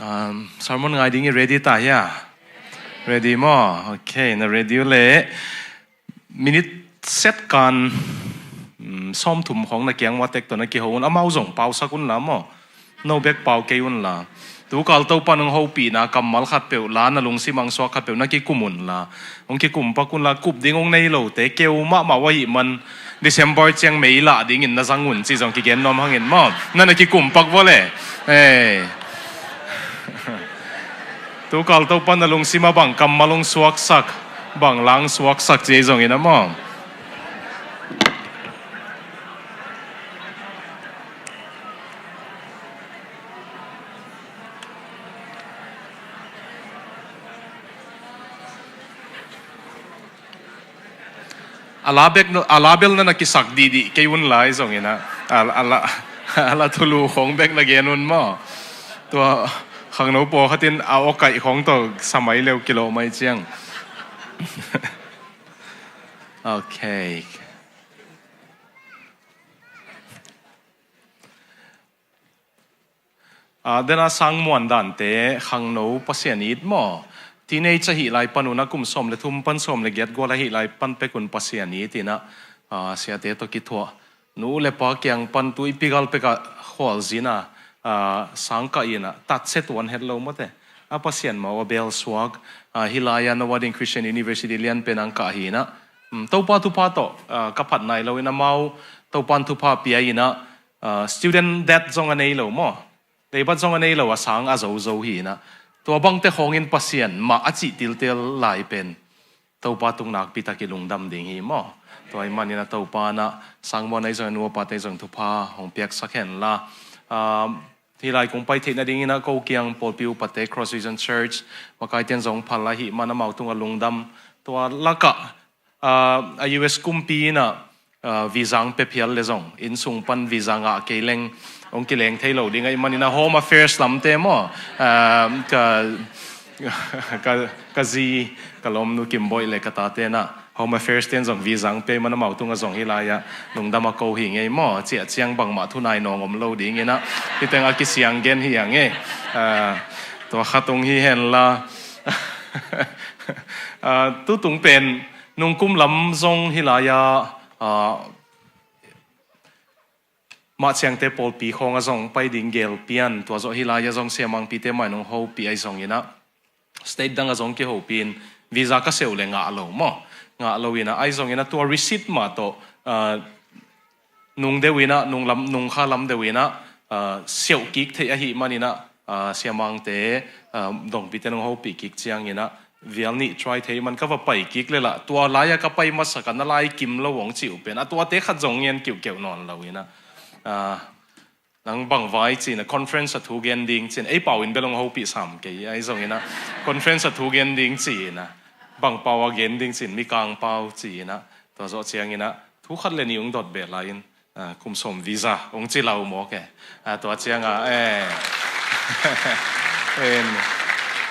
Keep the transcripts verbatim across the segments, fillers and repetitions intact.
Um, sermon ngai ding i ready ta hia? Ready maw? Ok, na ready uh leh minute set kan, um, sawmthum khawng na kiang uah tek tawh na kiho un, amau zong pausak unla maw. No bek pau kei unla. Tukal Topa nong hopihna kammal khatpeuh la, na lungsim a hong suak khatpeuh na kikum unla. Hong kikum pak unla, kup ding hong nei lote keu mahmah uh ahih man December ciang mei lah dingin na zang un cih zong kigen nuam hangin maw. Na na kikum pak vua leh. Ei. Tukal Topa na lungsim ah bang kammal hong suaksak, bang la hong suaksak cih zongin ah maw. A la bek, a la bel na na kisak dihdih kei unla, ei zongin ah. A, a la, a la thulu khawng bek na gen un maw. Tua khangno pawlkhat in a awkaih khawng tawh sa mai leu kilawh mai ciang. Ok. Ah, dena sang muan dante khangno Pasian it maw. Teenage ahih lai pan un a kum sawm le thum pan sawm le giat gual ahih lai pan pek un Pasian it in ah, ah, siate tawh kithuah. Nu le pa kiang pan tu i pigal pek ah khualzin ah, ah, sang kah in ah, tatsia tuan het lo mawte. A Pasian mau a bel suak, ah, hih lai-ah Noah Ding Christian University lianpen ah hong kah hi in ah. Um, Topa thupha tawh, ah, ka phat nai lo in amau, Topa'n thupha pia in ah, ah, student debt zong a nei lo maw. Leibat zong a nei lo a sang a zozo hi in ah. Tua bangte khawngin Pasian mah a cih tiltel lai pen Topa tung nakpi tak i lungdam ding hi maw. Tua ahih manin ah Topa in ah sang muan ah ei zong, nu a pate zong thupha hong piaksak henla. Ah, hih lai kong pai theih nadingin ah ko kiang pawlpi upate Cross Vision Church makaite'n zong phal ahih man amau tungah lungdam. Tua lakah, ah, a U S kumpi in ah, ah, visa hong pia phial leh zong, innsung pan visa ngah kei leng hong kileng thei lo ding ahih manin ah Home Affairs lamte maw, ah, ka, ka, ka zi, ka lawmnu Kim Boih le ka tate'n ah Home Affairs te'n zong visa hong pia ahih man amau tungah zong hih lai-ah lungdam a ko hi ing ei maw. Ciah ciang bangmah thunai nawng om lo dingin ah hih teng a kisiang gen hi ing ei. Ah, tua khat hong hi henla. Ah, tutung pen nungkum lam zong hih lai-ah, ah, Mah Ciangte pawlpi khawng ah zong pai ding gel pian, tua zawh hih lai-ah zong siamangpite mah in hong hopih ahi zongin ah, state dang ah zong kihopih in, visa ka seuh leh ngah lo maw, ngah lo in ah, ahi zongin ah tua receipt mah tawh, ah, nung deuh in ah, nung lam, nung kha lam deuh in ah, ah, seuh kik theih ahih manin ah, ah, siamangte, ah, dongpite in hong hopih kik ciangin ah, vial nih try thei man ka va pai kik leh lah, tua lai-ah ka pai masak a na lai kim lo hong cih uh pen, a tuate khat zong ngen kiuhkeuh nawn lo in ah, ah, nang bang vai ci-in ah, conference ah thu gen ding ci-in, ei pau in bel hong hopih sam kei, ahi zongin ah, conference ah thu gen ding ci-in ah, bang pau ah gen ding ci-in, Mikang pau ci-in ah, tua zawh ciangin ah, thu khat leh nih hong dot beh lai-in, ah, kum sawm visa hong ci lau mawk e. Ah, tua ciang ah, eh. In,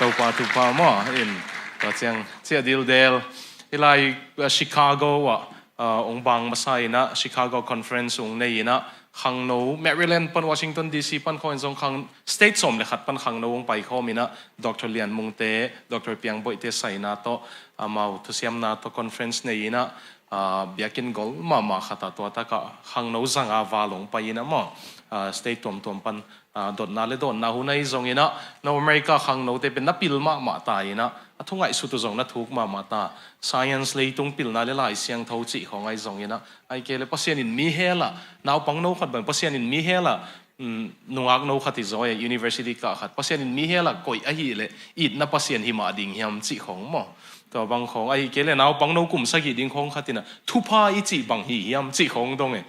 Topa thupha maw, in, tua ciang, ciah dildel. Hih lai, ah, Chicago ah, ah, hong bang masa in ah, Chicago Conference hong nei in ah, khangno, Maryland pan Washington D C pan khawng in zong khang, state sawm leh khat pan khangno hong paikhawm in ah, Doctor Lian Mungte, Doctor Piang Boihte saina tawh, amau thusiamna tawh conference nei in ah, ah, biakinn gol mahmah khat ah tua tak ah khangno zanga val hong pai in ah maw, ah, state tuamtuam pan, ah, dotna leh dawnna hun ahi zongin ah, no America khangnote pen na pil mahmah ta in ah, a thu ngaihsut uh zong na thuk mahmah ta, science leitung pilna leh Lai Siangtho cih khawng ahi zongin ah, ahih kei leh Pasian in mi hel a, naupangno khat bang Pasian in mi hel a, um, nungakno khat hi zaw e, university kah khat, Pasian in mi hel a koih ahih leh, itna Pasian hi mah ding hiam cih khawng maw. Tua bang khawng, ahih kei leh naupangno kum sagih ding khawng khat in ah, thupha i cih bang hi hiam cih khawng dong e.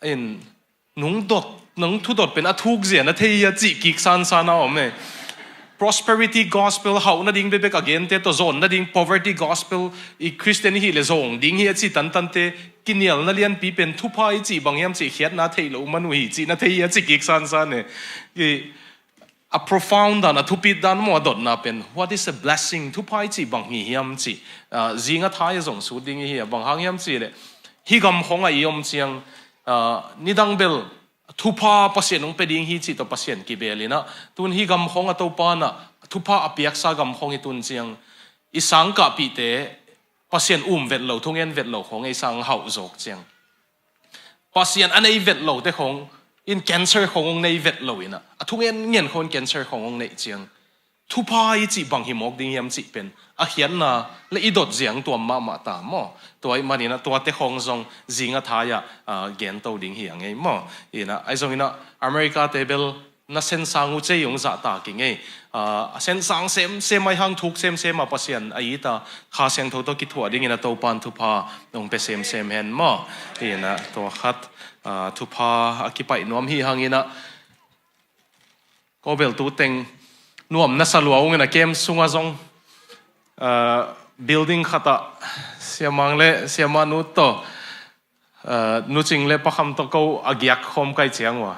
In, nung dot, nung thudot pen a thuk zia na thei hia cih kik sansan a om e. Prosperity gospel, hauh nading bekbek a gente tawh, zawn nading poverty gospel, i Christian i hih leh zawng ding hi a ci tantante, kinialna lianpi pen thupha i cih bang hiam cih khiatna theih loh man uh hi cih na thei hi a ci kik sansan e. I, a profound dan, a thupit dan maw a dotna pen, what is a blessing? Thupha i cih bang hi hiam cih, ah, zing a thai a zong sut ding i hi a, bang hang hiam cih leh, hih gam khawng ah i om ciang, ah, nidang bel, thupha Pasian hong pia ding hi cih tawh Pasian kibeel in ah, tun hih gam khawng a Topa in ah thupha a piaksa gam khawng hi tun ciang, i sangkahpihte Pasian um vet lo, thungen vet lo khawng ei sang hauh zawk ciang, Pasian a nei vet lote khawng in cancer khawng hong nei vet lo in ah, a thungen ngen khawng in cancer khawng hong neih ciang, thupha i cih bang hi mawk ding hiam cih pen a khiatna le i dot ziang tuam mahmah ta maw? Tua ahih manin ah tuate khawng zong zing a thai-ah, ah, gento ding hi a ngei maw? In ah, ahi zongin ah America-te bel na sensang uh cei hong zahtak i ngei. Ah, a sensang semsem, ahi hang thuk semsem a Pasian a it a, Kha Siangtho tawh kithuah dingin a Topa'n thupha hong pia semsem hen maw? In ah tua khat, ah, thupha a kipaih nuam hi hangin ah, ko bel tu teng nuam na sa lua ung in ah, camp sungah zong, ah, building khatah Sia Mang le Sia Manu tawh, ah, Nu Cing le Pa Kham tawh ko a giak khawm kai ciang uh a,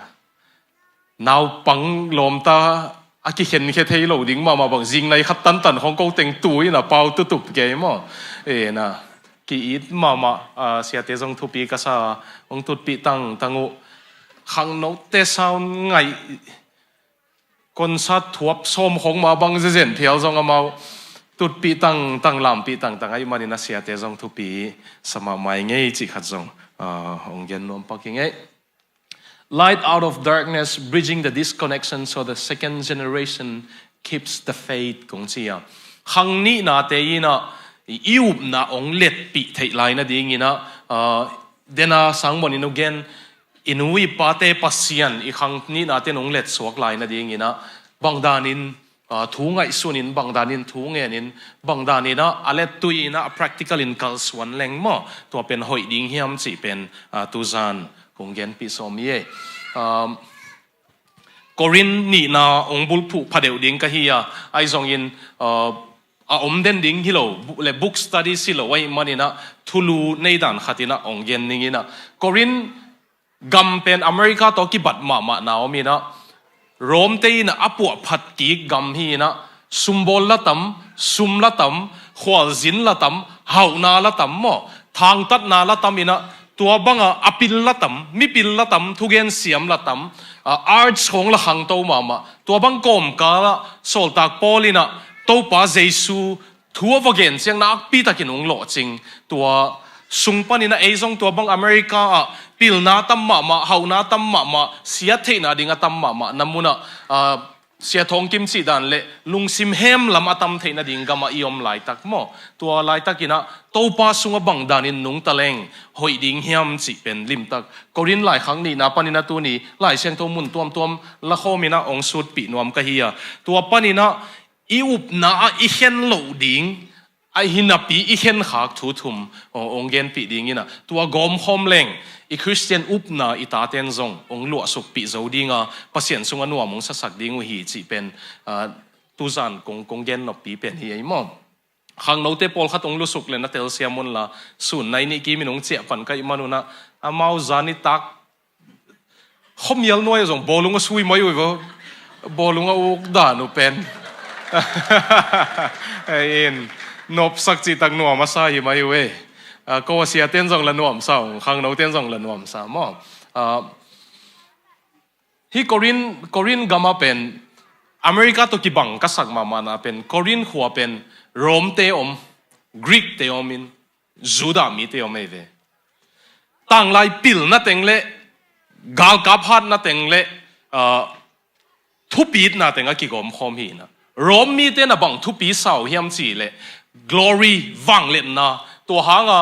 naupang lawmta a kikhenkhia thei lo ding mahmah bang, zingnai khat tantan khawng ko teng tu in ah pau tutup kei maw? In ah ki-it mahmah, ah, siate zong thupi ka sa, hong tutpih tangtang uh. Khangnote sound ngaih, concert thuap sawm khawng mah bang zezen phial zong amau tutpih tangtang, lampih tangtang ahih manin a siate zong thupi sa mahmah i ngei cih khat zong, ah, hong gen nuam pak i ngei. Light out of darkness, bridging the disconnection so the second generation keeps the faith, kong ci a. Khang nihnate in ah i upna hong letpih theih lai nadingin ah, ah, dena sang mawnin uh gen, i nu i pate Pasian i khang nihnate in hong letsuak lai nadingin ah, bang danin, ah, thu ngaihsunin, bang danin thu ngenin, bang danin ah a lettui in ah a practical in kalsuan leng maw, tua pen hoih ding hiam cih pen, ah, tuzan kong genpih sawm hi e. Um, Korin nihna hong bulphuh phadeuh ding ka hi a, ahi zongin, uh, a om den ding hi lo, bu-, le book study hi lo ahih manin ah thulu nei dan khat in ah hong gen ning in ah, Korin gam pen America tawh kibat mahmah na om in ah, Rome-te in ah a puahphat kik gam hi in ah, sumbawl la tam, sum la tam, khualzin la tam, hauhna la tam maw, thangtatna la tam in ah, tua banga a pil la tam, mipil la tam, thugen siam la tam, ah, arts khawng la khangto mahmah. Tua bang kawmkal ah Sawltak Paul in ah Topa Jesu thu a va gen ciang nakpi takin hong lawhcing. Tua sung panin ah ei zong tua bang America ah pilna tam mahmah, hauhna tam mahmah, siat theihna ding a tam mahmah na munah, ah, Sia Thawng Kim cih dan le lungsim hem lam a tam theih nading gamah i om laitak maw? Tua laitakin ah Topa sungah bang danin nungta leng hoih ding hiam cih pen limtak. Korin laikhak nihna panin ah tuni Lai Siangtho mun tuamtuam lakhawm in ah hong sutpih nuam ka hi a. Tua panin ah i upna ah i khen loh ding, ahi napi i khenkhak thu thum hong, hong genpih ding in ah, tua gawmkhawm leng i Khristian upna i taten zong hong luahsukpih zo ding a, Pasian sungah nuam hong sasak ding uh hi cih pen, ah, tuzan kong, kong gen noppi pen hi ei maw? Khangnote pawlkhat hong lusuk le na telsiam unla, sun nai nih kimin hong ciah pan ka hih man un ah, amau zan i tak khuamial nuai ah zong bawlung a sui mai uh hi vo. Bawlung a uk dan uh pen. Ei in, nopsak cihtak nuam a sa hi mai uh e. Ah, ko a siaten zong la nuamsa ung, khangnoten zong la nuamsa maw? Ah, hih Korin, Korin gama pen America tawh kibang ka sak mahmahna pen Korin khua pen Rome-te om, Greek-te om in, Judah mite om ei ve. Tanglai pilna teng le galkap hatna teng le, ah, thupitna teng a kigawmkhawm hi in ah, Rome mite na bang thupi sau hiam cih le glory, vangliatna, tua hanga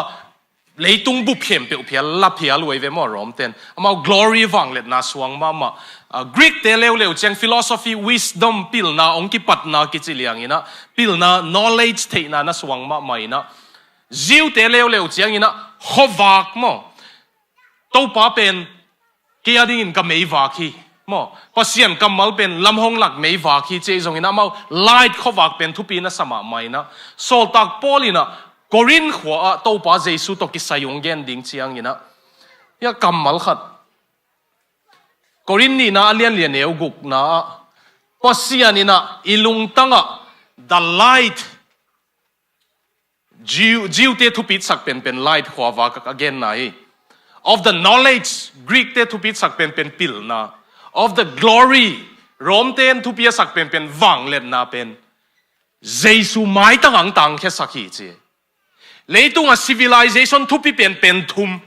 leitung bup khempeuh phial la phial uh ei ve maw Rome ten. Amau glory, vangliatna suang mahmah. Ah, Greek-te leuleu ciang philosophy, wisdom, pilna hong kipatna kici liang in ah, pilna, knowledge, theihna na suang mahmah in ah, Jew-te leuleu ciangin ah khuavak maw? Topa pen kei a dingin ka meivak hi maw? Pasian kammal pen lam hong lak meivak hi ci ei zongin ah amau light khuavak pen thupi na sa mahmah in ah, Sawltak Paul in ah Korin khua ah Topa Jesu tawh kisai hong gen ding ciangin ah, hia kammal khat, Korin nihna a lianlian neu gukna ah, Pasian in ah i lungtang ah the light, Jew, Jew-te thupitsak penpen light khuavak a genna hi. of the knowledge, Greek te thupi sak penpen pilna, of the glory, Rome te thupi a sak penpen vangliatna pen Jesu maitang ang tangkhiasak hi ci. Leitung a civilization thupi penpen thum.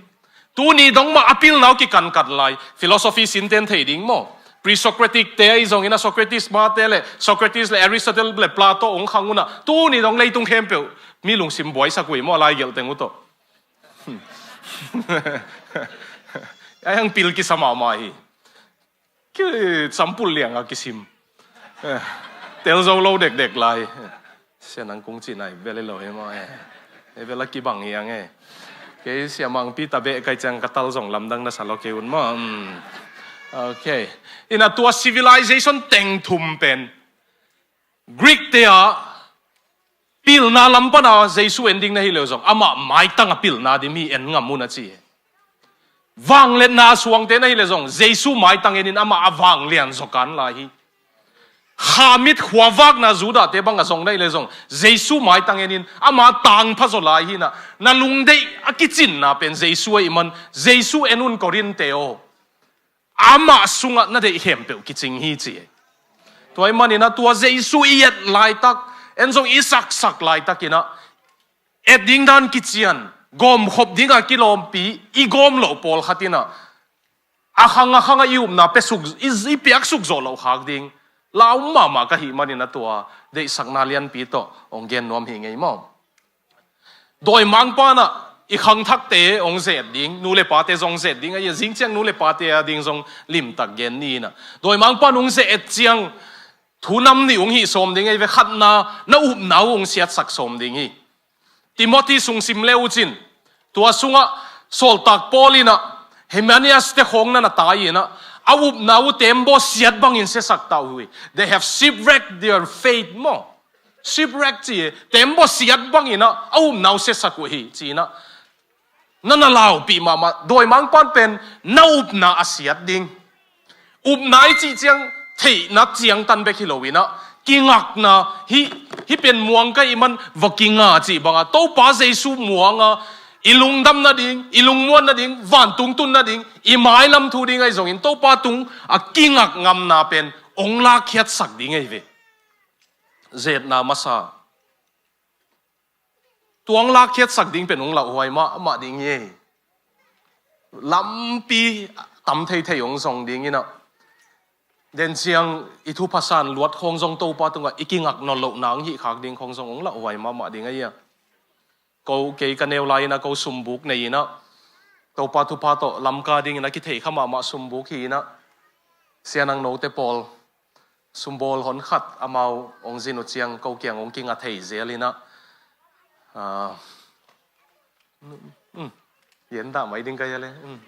Tuni dong mah a pilna uh kikankan lai. Philosophy sin ten thei ding maw? Pre-Socratic te ahi zongin a Socrates mate le Socrates le Aristotle le Plato ong khang un a tuni dong leitung khempeuh mi lungsim buaisak uh hi maw, lai gelh teng uh tawh. Ai hang pil kisa mahmah hi. Ki sampul liang a kisim. Eh, tel zo lo dekdek lai. Sia nang kung ci nai bel hi lo hi maw, eh. Hi bel a kibang hi ang, eh. Kei sia mangpi ta beh kai ciang ka tal zong lamdang na sa lo kei un maw. Hmm. Ok. Ina tua civilization teng thum pen Greek te a pilna lam pana Jesu en ding na hi leu zong amah maitang a pilna ding mi en ngam un a ci. Vangliatna suangte na hi le zong Jesu maitang enin amah a vanglian zaw kan lai hi. Khamit khuavakna Judah te bang a zong na hi le zong Jesu maitang enin amah tangpha zaw lai hi na, na lungdeih a kicinna pen Jesu ahih man Jesu en un Korin te aw. Amah sungah na deih khempeuh kicing hi ci. Tua ahih manin a tua Jesu i et laitak, en zong i saksak laitakin a et ding dan kician, gawmkhop dingah kilawmpi i gawm loh pawlkhat in a, a khang a khang a i upna pia suk, i, i piak suk zawh loh khak ding lau mahmah ka hih manin a tua deihsakna lianpi tawh hong gen nuam hi ngei maw? Dawimangpa in a i khangthakte hong ze-et ding, nu le pate zong ze-et ding, a zing ciang nu le pate a ding zong limtak gen ni in a. Dawimangpa in hong ze-et ciang thu nam nih hong hih sawm ding ahi ve, khatna na upna uh hong siatsak sawm ding hi. Timothy sung sim le uh cin, tua sungah sawltak Paul in a Hymenaeus te khawng na na tai in a, a upna uh tembaw siat bangin siasak ta uh hi. They have shipwrecked their faith maw. Shipwreck ci e, tembaw siat bangin a, a upna uh siasak uh hi ci in a. Na na laupih mahmah, dawimangpa in pen na upna a siat ding. Upna i cih ciang theihna ciangtan bek hi lo in a, kingakna hi, hi pen muang ka hih man va kinga cih banga Topa Jesu muanga i lungdam nading, i lungmuan nading, vantung tun nading, i mailam thu ding ahi zongin Topa tung a kingak ngamna pen hong lakkhiatsak ding ahi ve. Zetna masa. Tua hong lakkhiatsak ding pen hong lauhuai mahmah ding hi. Lampi tam theithei hong zong ding in a, den ciang i thupha san luat khawng zong Topa tungah i kingak nawn lohna hong hih khak ding khawng zong hong lauhuai mahmah ding ahi a. Ko kei ka neu lai in a ko sumbuk nei in a, Topa thupha tawh lamka ding in a kithei kha mahmah sumbuk hi in a, sia nang note pawl sumbawl hon khat amau hong zin uh ciang ko kiang hong kinga thei zel in a. Ah, mm, mm. Yen dah mai ding kai a le. Mm.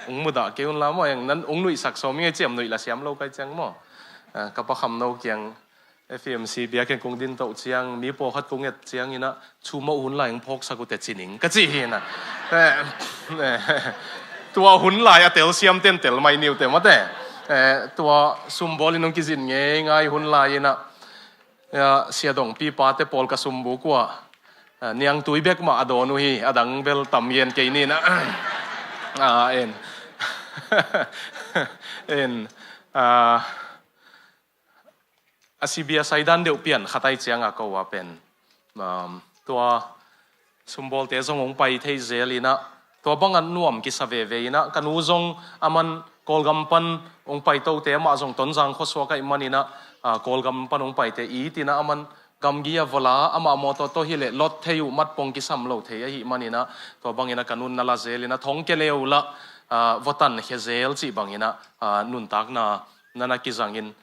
Hong mudah kei un la maw, eng nan hong nuihsak sawm i ngai ciam nuih la siam lo kai ciang maw. Ah, ka pa Kham No kiang F M C biakinn kong din toh ciang mi pawlkhat kong et ciang in a, chu mawh hun lai hong phawksak uh teh ci ning ka ci hi in a. Eh, eh, tua hun lai a telsiam ten tel mai ni uh teh maw te. Eh, tua sumbawl in hong kizin ngeingai hun lai in a, eh, sia dongpi pate pawl ka sumbuk uh a, eh, niangtui bek mah a dawn uh hi, a dang bel tam yen kei ni in a. Ah, en. En. Ah, a sibia saidan deuh pian khat ai cianga ko a pen, um, tua sumbawlte zong hong pai thei zel in a, tua bangah nuam kisa veve in a, ka nu zong aman Kawlgam pan hong paitote amah zong Tonzang khuasuak ahih man in a, ah, Kawlgam pan hong paite it in a, aman gamgi a va la, amah mawtaw tawh hileh lot thei uh, matpong kisam lo thei ahih man in a, tua bang in a ka nun na la zel in a, thong ke leu lah, ah, va tankhia zel cih bang in a, ah, nuntakna na na kizang in,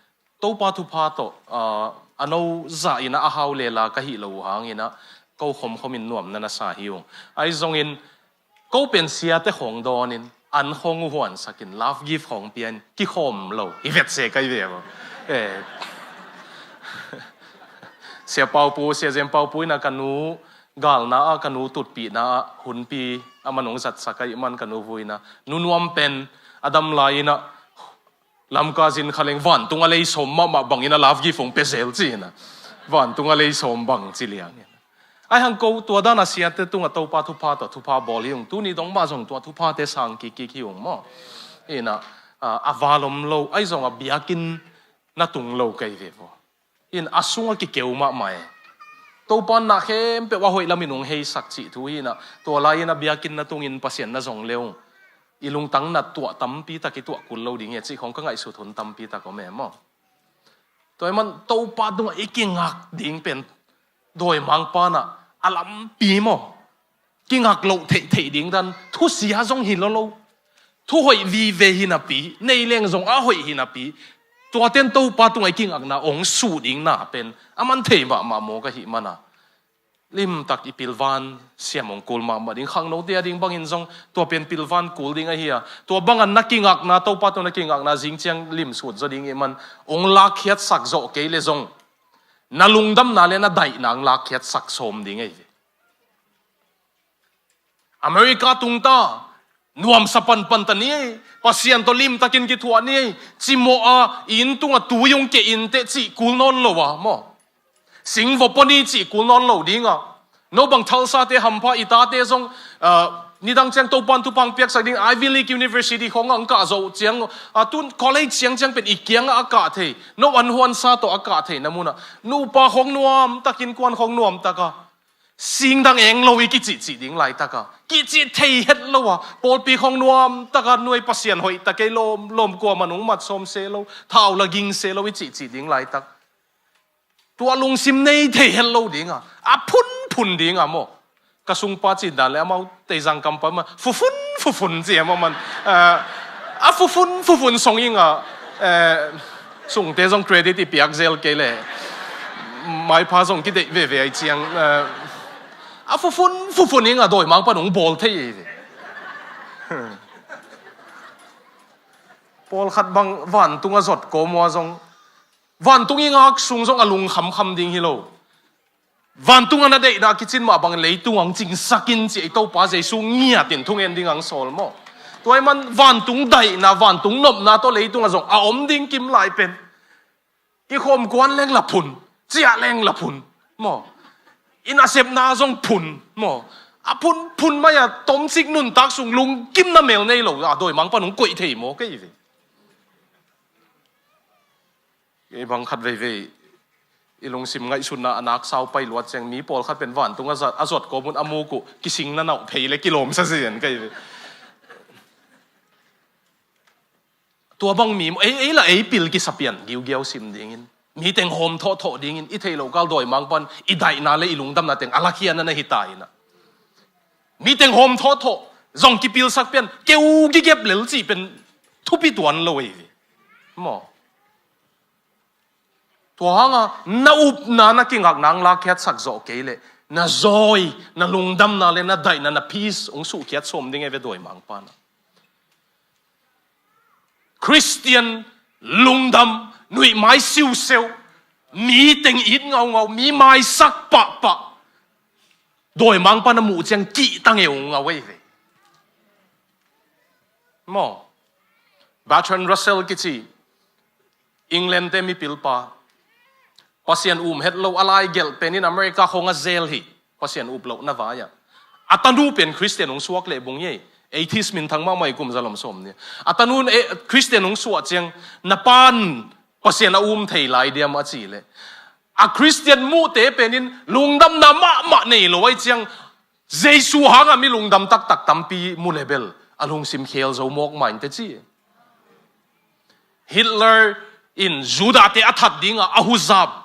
Topa thupha tawh, ah, a no zah in a, a hau lela ka hih lo uh hang in a, ko khomkhom in nuam na na sa hi ung. Ahi zongin, ko pen siate khawng dawn in, an khawng uh huansak in, love gift khawng pia in, kikhawm lo hi vet se kai ve maw. Eh. Sia Paupu, Sia Zen Paupu in a ka nu galna ah, ka nu tutpihna ah, hunpi aman hong zatsak ahih man ka nu vui in a, nu nuam pen a dam lai in a, Lamka zin kha leng vantung a lei sawm mahmah bang in a love gift hong pia zel ci in a. Vantung a lei sawm bang ci liang in a. Ahi hang ko tua dan a siate tungah Topa thupha tawh thupha bawl hi ung. Tuni dong mah zong tua thuphate sang kikkik hi ung maw. Inah, ah, a val om lo, ahi zongah biakinn na tung lo kei ve vaw. In a sungah kikeu mahmah e. Topa na khempeuh a hoih lamin hong heisak cih thu hi inah, tua lai-in a biakinn na tungin Pasian na zong le ung. I lungtang na tuah tampi tak i tuah kul lo ding e cih khong ka ngaihsut hun tampi tak om e maw. Tua ahih man Topa tungah i kingak ding pen dawimangpa inah a lampi maw. Kingak loh theihtheih ding dan, thusia zong hi lolo. Thu hoih vive hi napi, nei leng zong a hoih hi napi. Tuaten Topa tungah i kingakna hong suh ding na pen a man thei mahmah maw ka hih mana. Limtak i pilvan siam hong kul mahmah ding, khangnote a ding bangin zong tua pen pilvan kul ding ahi a. Tua bangah na kingakna, Topa tungah na kingakna zing ciang limsut zaw ding ih man hong lakkhiatsak zawh kei le zong na lungdamna le na daihna hong lakkhiatsak sawm ding ahi ve. America tungta nuamsa panpan ta ni ei, Pasian tawh limtakin kithuah ni ei, cimawh a inn tungah tui hong keh inteh cih kul nawn lo a maw. Singvaw pawni cih kul nawn lo dinga. No bang Tulsa-te hampha i tate zong, ah, nidang ciang Topan thupha hong piaksak ding Ivy League University khong ang kah zoh ciang, ah, tun college ciangciang pen i kiangah a kah thei. No an huansa tawh a kah theihna munah nupa khong nuamtakin kuan khong nuamtaka singdang eng lo i kicihcih ding laitaka, kicih thei het lo a, pawlpi khong nuamtaka nuai Pasian hoihtak ei lawm, lawm kuaman hong mat sawm se lo, thau la ging se lo i cihcih ding laitak. Tua lungsim nei thei het lo dinga, a phunphun dinga maw. Ka sungpa cih dan le amau Teizang kampa ma fufun fufun ci a maw man. Eh, a fufun fufun song inga, eh, sungte zong credit i piak zel kei le. Maipha zong kideih veve ai ciang, eh, a fufun fufun inga dawimangpa nung bawl thei ei ve. Pawlkhat bang vantung a zot kawm ua zong, vantung i ngak sung zong a lung khamkham ding hi lo. Vantung a na deihna kicin mah bangin leitung ang cingsakin ci ei Topa Jesu ngiatin thungen ding ang sawl maw. Tua ahih man vantung daihna, vantung nopna tawh leitung a zong a om ding kim lai pen. I khawm kuan leng la phun, ciah leng la phun maw. I nasepna zong phun maw. A phun phun mai a tomcik nuntak sung lungkimna mel nei lo a dawimangpa nung koih thei maw kei ve. Kei bang khat veivei i lungsim ngaihsutna a nak sau pai luat ciang mi pawlkhat pen vantung a zat, a zot kawm un a muk uh kising na nauh phei le kilawmsa zen kei ve. Tua bang mi ei, ei la ei pil kisapian giugiau sim dingin, mi teng hawm thawhthawh dingin i theih loh kal dawimangpan i daihna le i lungdamna teng a lakhia na na hi ta inah. Mi teng hawm thawhthawh zong kipilsak pian keu gigep lel cih pen thupi tuan lo ei ve maw. Tua hanga na upna na kingakna ang lakkhiatsak zawh kei leh na zawi, na lungdamna le na daihna, na peace hong suhkhiat sawm ding e ve dawimangpa na. Khristian lungdam, nuihmai siuseu, mi teng it ngaungau, mi maisak pahpah dawimangpa na muh ciang kihtang e hong ngau ei ve maw. Bertrand Russell kici England-te mipilpa, Pasian um het lo a lai gelh penin America khong a zel hi. Pasian up loh na vai-ah a tanu pen Khristian hong suak leh bung hi ei. Atheist minthang mahmah i kum zalom sawm ni a tanu in, eh, Khristian hong suah ciang na pan Pasian a um thei lai diam a ci leh, a Khristian muhte penin lungdamna mahmah nei lo ai ciang Jesu hanga mi lungdam taktak tampi mu le bel a lungsim khel zo mawk main te ci. Hitler in Judah-te a that dinga a huzap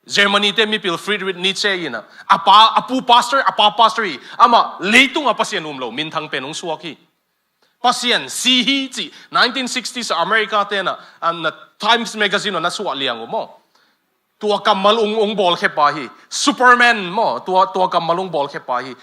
Germany-te mipil Friedrich Nietzsche in a, a pa, a pu pastor, a pa pastor hi. Amah leitunga Pasian um lo minthang pen hong suak hi. Pasian si hi cih nineteen sixties America-te na, a, na Times Magazine na suah liang uh maw. Tua kammal ung, ung bawlkhe pa hi. Superman maw, tua, tua kammal ung bawlkhe pa hi.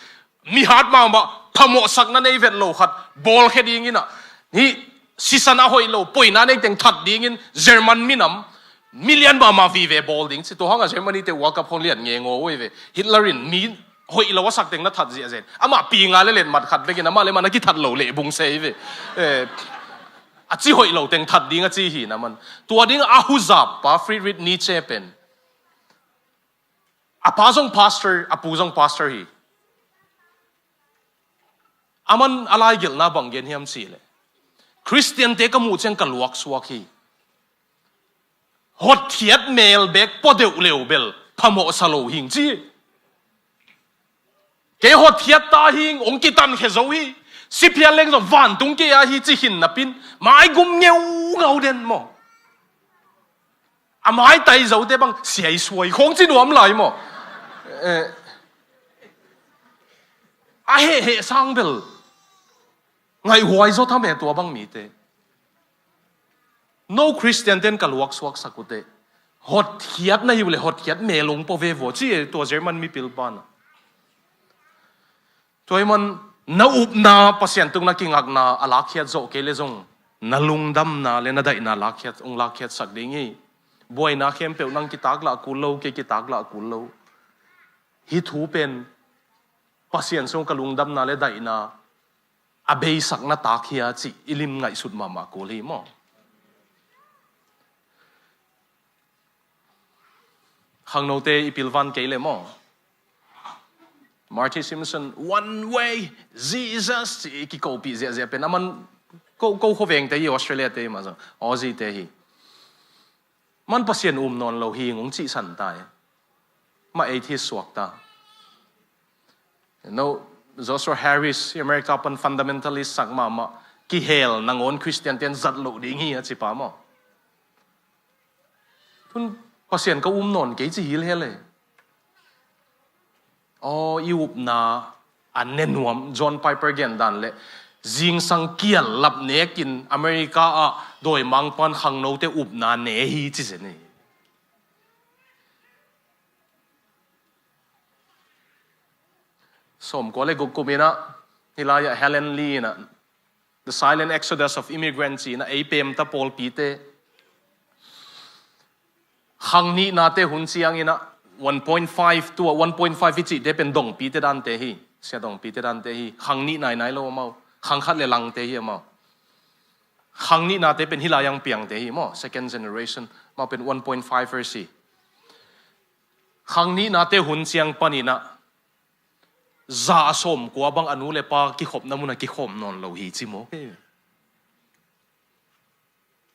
Mihat mahmah, phamawhsakna nei vet lo khat bawlkhe dingin a, hih sisan a hoih lo poina nei teng that dingin German minam milian mahmah vive bawl ding ci. Tua hanga Germany-te World Cup khong lian ngengaw uh hi ve. Hitler in mi hoih lo a sak teng na that ziahziah in, amah pi nga le letmat khat bekin amah le amah na kithat lo leh bung se hi ve. Eh, a ci hoih lo teng that ding a ci hi na man. Tua ding a huzap pa Friedrich Nietzsche pen A pa zong pastor, a pu zong pastor hi. Aman a laigelhna bang gen hiam cihleh, Khristiante ka muh ciang ka luaksuak hi. Hotkhiat mel bek pua deuh leu bel phamawh sa lo hing ci. Kei hotkhiat ta hing, hong kitankhia zo hi. Siphial leng zong vantung kei a hi ci hin napin, maigum ngeungau den maw? A maitai zote bang siaisuai khong ci nuam lai maw? Eh, a hehheh sang bel ngaihhuai zaw tham e tua bang mite. No, Khristianten ka luaksuaksak uh teh, hotkhiat na hi uh leh hotkhiat mel hong pua ve vaw ci e tua German mipil pan ah. Tua ahih man na upna, Pasian tung na kingakna a lakkhiat zawh kei leh zong na lungdamna leh na daihna lakkhiat, hong lakkhiatsak ding hi. Buaina khempeuh nang kitaklah kul lo, kei kitaklah kul lo. Hih thu pen Pasian sung ka lungdamna leh daihna a beisakna tak hi a cih i lim ngaihsut mahmah kul hi maw? Khangnote i pilvan kei leh maw? Marty Simpson, "One way, Jesus," ci i kikopih ziahziah pen aman ko, ko khuavengte hi, Australia-te hi mah zong, Aussie-te hi. Man Pasian um nawn lo hi ngong cihsan ta e. Mah ei thi suak ta. No, Joshua Harris, America pan fundamentalist sak mahmah, kihel nangawn Khristianten zat loh ding hi a ci pa maw? Tun Pasian ka um nawn kei ci hilhel e. Aw, i upna a ne nuam, John Piper gen dan leh zingsang kial lap nekin America ah dawimangpa'n khangnote upna ne hi ci zen hi. Sawmkua leh guk kum in ah, hih lai-ah Helen Lee in ah, The Silent Exodus of Immigrants ci-in ah ei pemta pawlpite, khang nihnate hun ciangin ah, one point five, tua one point five i cihte pen dongpite dante hi, sia dongpite dante hi. Khang nih nainai lo amau, khang khat leh langte hi amau. Khang nihnate pen hih lai-ah piangte hi maw, second generation, amau pen one point five-ers hi. Khang nihnate hun ciang panin ah, za a sawmkua bang a nu leh pa kikhopna mun ah kikhawm nawn lo hi ci maw?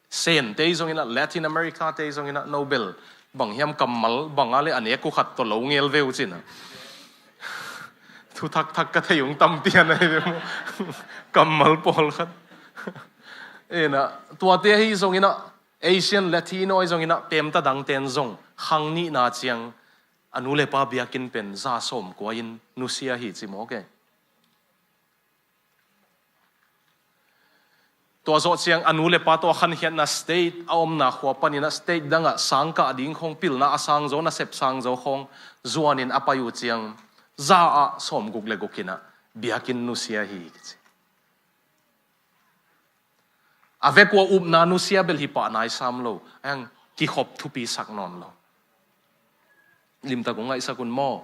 Sente hi zongin ah, Latin America-te hi zongin ah, no bel bang hiam, kammal bang a leh a nek uh khat tawh lo ngel ve uh cin ah. Thu thakthak ka thei ung tampi a nei ve maw? Kammal pawlkhat. Ina, tuate hi zongin ah, Asian, Latino hi zongin ah, pemta dangten zong khang nihna ciang a nu leh pa biakinn pen za sawmkua in nusia hi ci maw ke? Tua zawh ciang a nu leh pa tawh a khankhiatna state a omna khua panin ah state dangah sang kah ding khawng, pilna a sang zaw, nasep sang zaw khawng zuanin a pai uh ciang za ah sawmguk leh guk in ah biakinn nusia hi kici. A vek uh a upna nusia bel hi pah nai sam lo, a hang kikhop thupi sak nawn lo. Limtak uh ngaihsak un maw?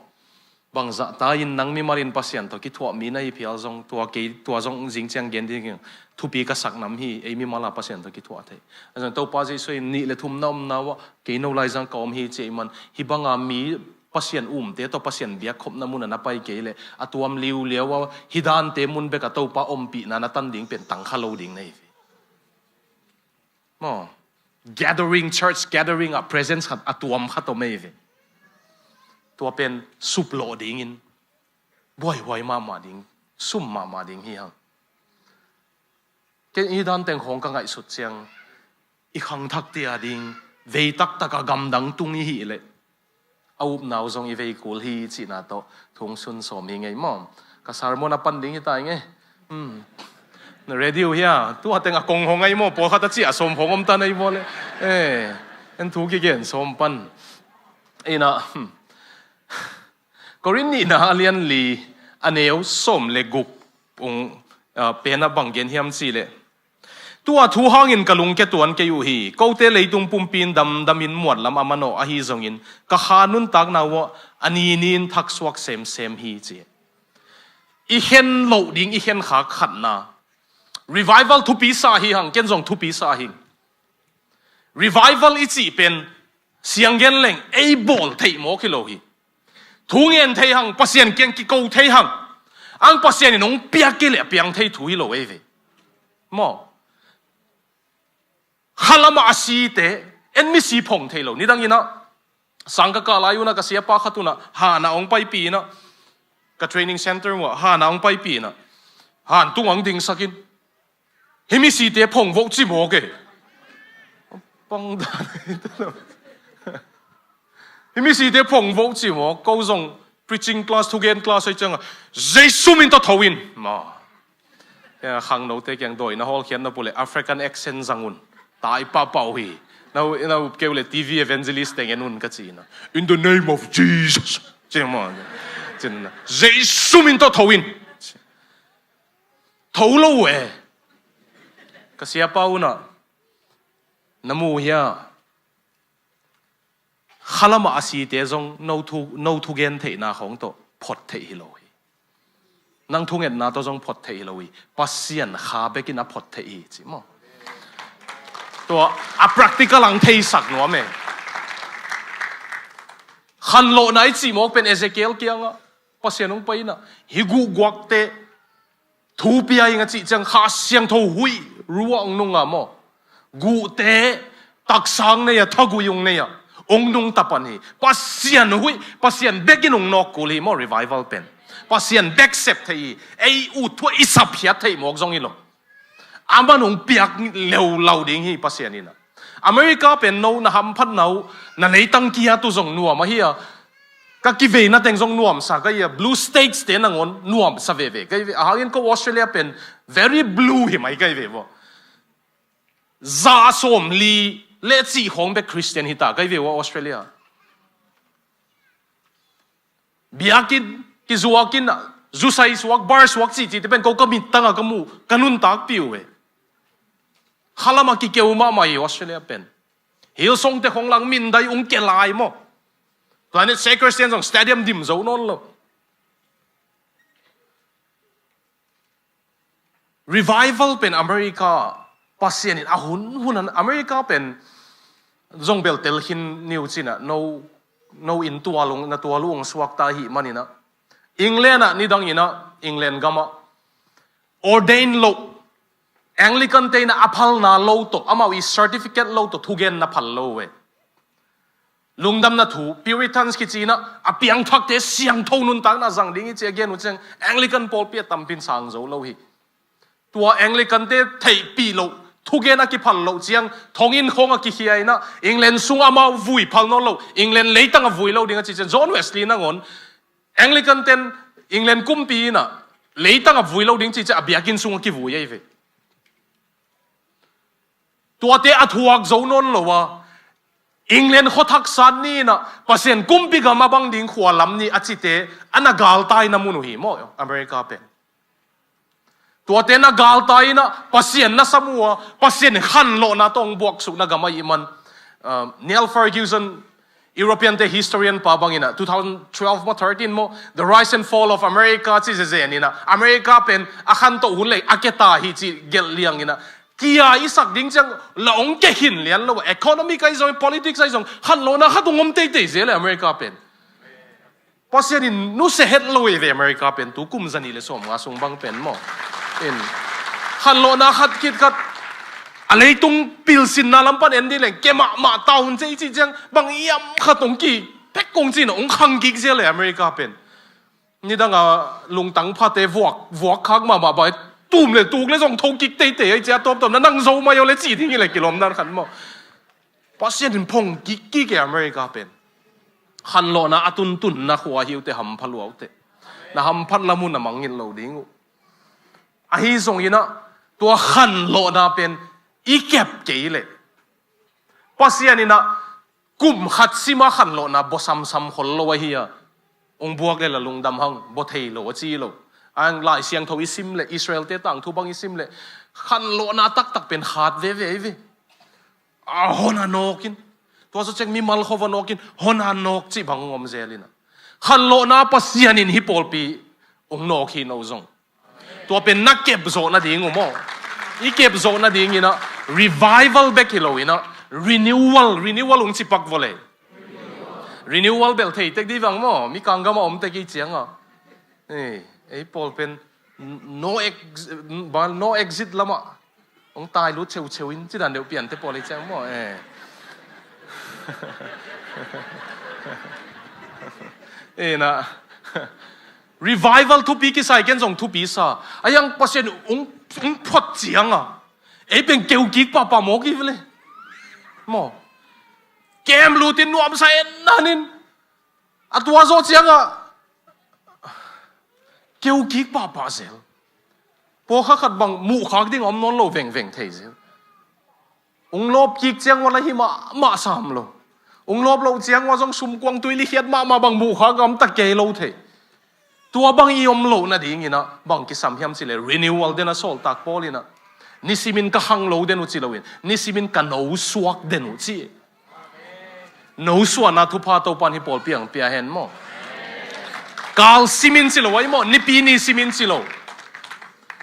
Bangzah ta in nang mimal in Pasian tawh kithuah mi na hi phial zong, tua kei, tua zong zing ciang gen ding hi. Thupi ka sak nam hi, ei mimal a Pasian tawh kithuah thei. A zong Topa Jesuh in nih leh thum na omna uh ah kei no laizang ka om hi ci ahih man, hih banga mi Pasian umte tawh Pasian biakkhopna mun ah na pai kei leh a tuam liuliau a, hih dante mun bek a Topa ompihna na tan ding pen tangkha lo ding na hi ve. Maw, gathering, church gathering ah presence khat a tuam khat om ei ve. Tua pen suplawh dingin buaihuai mahmah ding, sum mahmah ding hi hang. Kei hih dan teng khawng ka ngaihsut ciang i khangthakte a ding vei taktak a gamdang tung i hih leh a upna uh zong i vei kul hi cihna tawh thu hong sun sawm hi ing ei maw? Ka sermon a pan ding hi ta ing ei. Hmm. Na ready uh hia? Tua teng a kong hong ei maw? Pawlkhat a ciah sawm hong om ta na hi maw leh? Eh, en thu kigen sawm pan. Ina, hmm. Korin nihna a lian li, a neu sawm leh guk ung, ah, pen ah bang gen hiam cih leh, "Tua thu hangin ka lungkia tuan kei uh hi. Kote leitung pumpi in damdamin muatlam a manawh ahi zongin, ka kha nuntakna uh ah a ni ni-in thaksuak semsem hi," ci. I khen loh ding, i khen khak khatna. Revival thupi sa hi hang, ken zong thupi sa hi. Revival i cih pen siang gen leng ei bawl theih mawk hi lo hi. Thu ngen thei hang, Pasian kiang kiko thei hang. Ang Pasian in hong piak kei leh a piang thei thu hi lo ei ve. Maw? Khalam ah a site, en misi phong thei lo. Nidang in ah, sang ka kah lai un ah ka siapa khat un ah, han ah hong paipih in ah, ka training center un ah, han ah hong paipih in ah, han tung ah hong dingsak in. Hih misite phong vo ci mawk e. Pang dan. Hih misite phong vo ci mawk. Ko zong preaching class, thugen class ahi ciangah, Jesu min tawh tho in. Maw. Khangnote kiang dawina hawlkhiat na puleh African accent zang un. Tai pahpah uh hi. Na, na up kei uh leh T V evangelist teng en un ka ci in ah, "In the name of Jesus." Ci maw. Ci in ah, "Jesu min tawh tho in." Tho lo uh e. Ka siapa un ah, "Na mu hia? Khalam ah a site zong no thu, no thugen theihna khawng tawh phot theih hi lo hi. Nang thungetna tawh zong phot theih hi lo hi. Pasian Kha bek in a phot theih hi," ci maw. Tua a practical ang theisak nuam e. Khanlawhna i cih mawk pen Ezekiel kiangah Pasian hong pai in ah, "Hih guhguakte thu pia ing," a cih ciang Kha Siangtho huih ruah hong nung a maw. Guhte taksang nei a, thagui hong nei a, hong nungta pan hi. Pasian huih, Pasian bek in hong nawk kul hi maw, revival pen. Pasian bek sep theih hi. Ei ut thu ah i sapkhiat theih mawk zong hi lo. Aman hong piak leulau ding hi Pasian in ah. America pen no na hamphatna uh, na leitang kiat uh zong nuam ahi a, ka kiveina teng zong nuamsa ka hi a, blue states te nangawn nuamsa veve ka hi ve. A hangin ko Australia pen very blue hi mai ka hi ve ua. Za sawmli le cih khawng bek Christian hi ta ka hi ve ua Australia. Biakinn kizuak in ah, zusai suak, bar suak cihcihte pen ko ka mittang ah ka muh, ka nuntakpih uh e. Khalam ah kikeu mahmah hi Australia pen. Hillsongte khawng lang mindai ung ke lai maw. Planet Shakers ten zong stadium dim zo nawn lo. Revival pen America, Pasian in a hun hun an America pen zong bel tel khin ni uh cin ah, no, no inn tual ung, na tual uh ung suakta ahih manin ah. England ah nidang in ah, England gam ah ordain lo, Anglican te in ah a phalna lo tawh, amau i certificate lo tawh thugenna phal lo uh e. Lungdamna thu, Puritans kici in ah, a piangthakte siangtho nuntakna zang ding hi ci a gen uh ciang, Anglican pawlpi a tampi in sang zo lo hi. Tua Anglican te theihpih loh, thugen a kiphal loh ciang, thonginn khawng a kikhia in ah, England sung amau vui phal nawn lo, England leitang a vui lo ding a ci ciang, John Wesley nangawn, Anglican ten England kumpi in ah, leitang a vui lo ding ci ciang, a biakinn sung a kivui ahi ve. Tuate a thuak zo nawn lo a, England khuathak sat ni in ah, Pasian kumpi gam a bang ding khua lam ni a cite, a na galtaina mun uh hi maw, America pen. Tuate na galtai in ah, Pasian na sam uh a, Pasian khanlawhna tawh hong buaksukna gam ahih man. Ah, Niall Ferguson, European te historian pa bang in ah, two thousand twelve maw, thirteen maw, The Rise and Fall of America ci zezen in ah, America pen a khantoh hun leh a ke ta hi ci gelh liang in ah, kia i sak ding ciang la hong ke khin lian lo, economic ahi zong, politics ahi zong, khanlawhna khat hong om teitei zel e America pen. Pasian in nusia het lo hi ve America pen, tu kum zanih le sawmnga sung bang pen maw. In, khanlawhna khat khit khat, a leitung pilsinna lam pan en ding leng, ke mahmah ta un ci i cih ciang, bang hiam khat hong ki, pek kong ci in ah, hong khang kik zel e America pen. Nidang a lungtang phate vuak, vuak khak mahmah bang, tum le tuk le zong tho kik teitei ahi ci a, tawmtawm na nang zo mai aw le ci ding hi le kilawm dan khat maw. Pasian in phong kik kik e America pen. Khanlawhna a tuntunna khua hi uh teh, hampha lua uh teh. Na hamphat lam uh na mangngilh lo ding uh. Ahi zong in ah, tua khanlawhna pen i kep kei leh, Pasian in ah kum khat sim a khanlawhna bawsamsam khol lo ahi a, hong buak leh la lungdam hang, baw thei lo a ci lo. Ang Lai Siangtho i sim leh, Israel te tangthu bang i sim leh, khanlawhna taktak pen khat veve ahi ve. A hon a nawk in. Tua zawh ciang mimal khawng va nawk in, hon a nawk cih bang hong om zel in ah. Khanlawhna Pasian in hih pawlpi hong nawk hi no zong. Tua pen na kep zawh nading uh maw. I kep zawh nading in ah, revival bek hi lo in ah, renewal, renewal hong ci pak vua leh. Renewal belh thei tek dih vang maw, mi kang gam a om tek i ciang a. Ei, ei pawl pen no ex-, ba, no exit lam ah hong tai lut cheucheu in, ci dan deuh pian te pawl i ciang maw, eh. Eh, na. Revival thupi kisai ken zong thupi sa. A yang Pasian hong, hong phot ciang a, ei pen keu kik pahpah mawk hi ve le. Maw. Kem lut in nuamsa en nan in. A tua zaw ciang a keu kik pahpah zel. Pawlkhat khat bang muhkhak ding a om nawn lo vengveng thei zel. Ung lawp kik ciang ua la hi mahmah sam lo. Ung lawp loh ciang ua zong sumkuang tui likhiat mahmah bang muhkhak a om ta kei lo thei. Tua bang i om loh nadingin ah bang kisam hiam cih leh, renewal den a sawltak Paul in ah, nisimin ka khang lo den uh ci loin, nisimin ka nosuak den uh ci. Nosuahna thupha Topan hih pawlpi ah hong pia hen maw. Kal simin ci lo ahi maw, Nipi ni simin ci lo.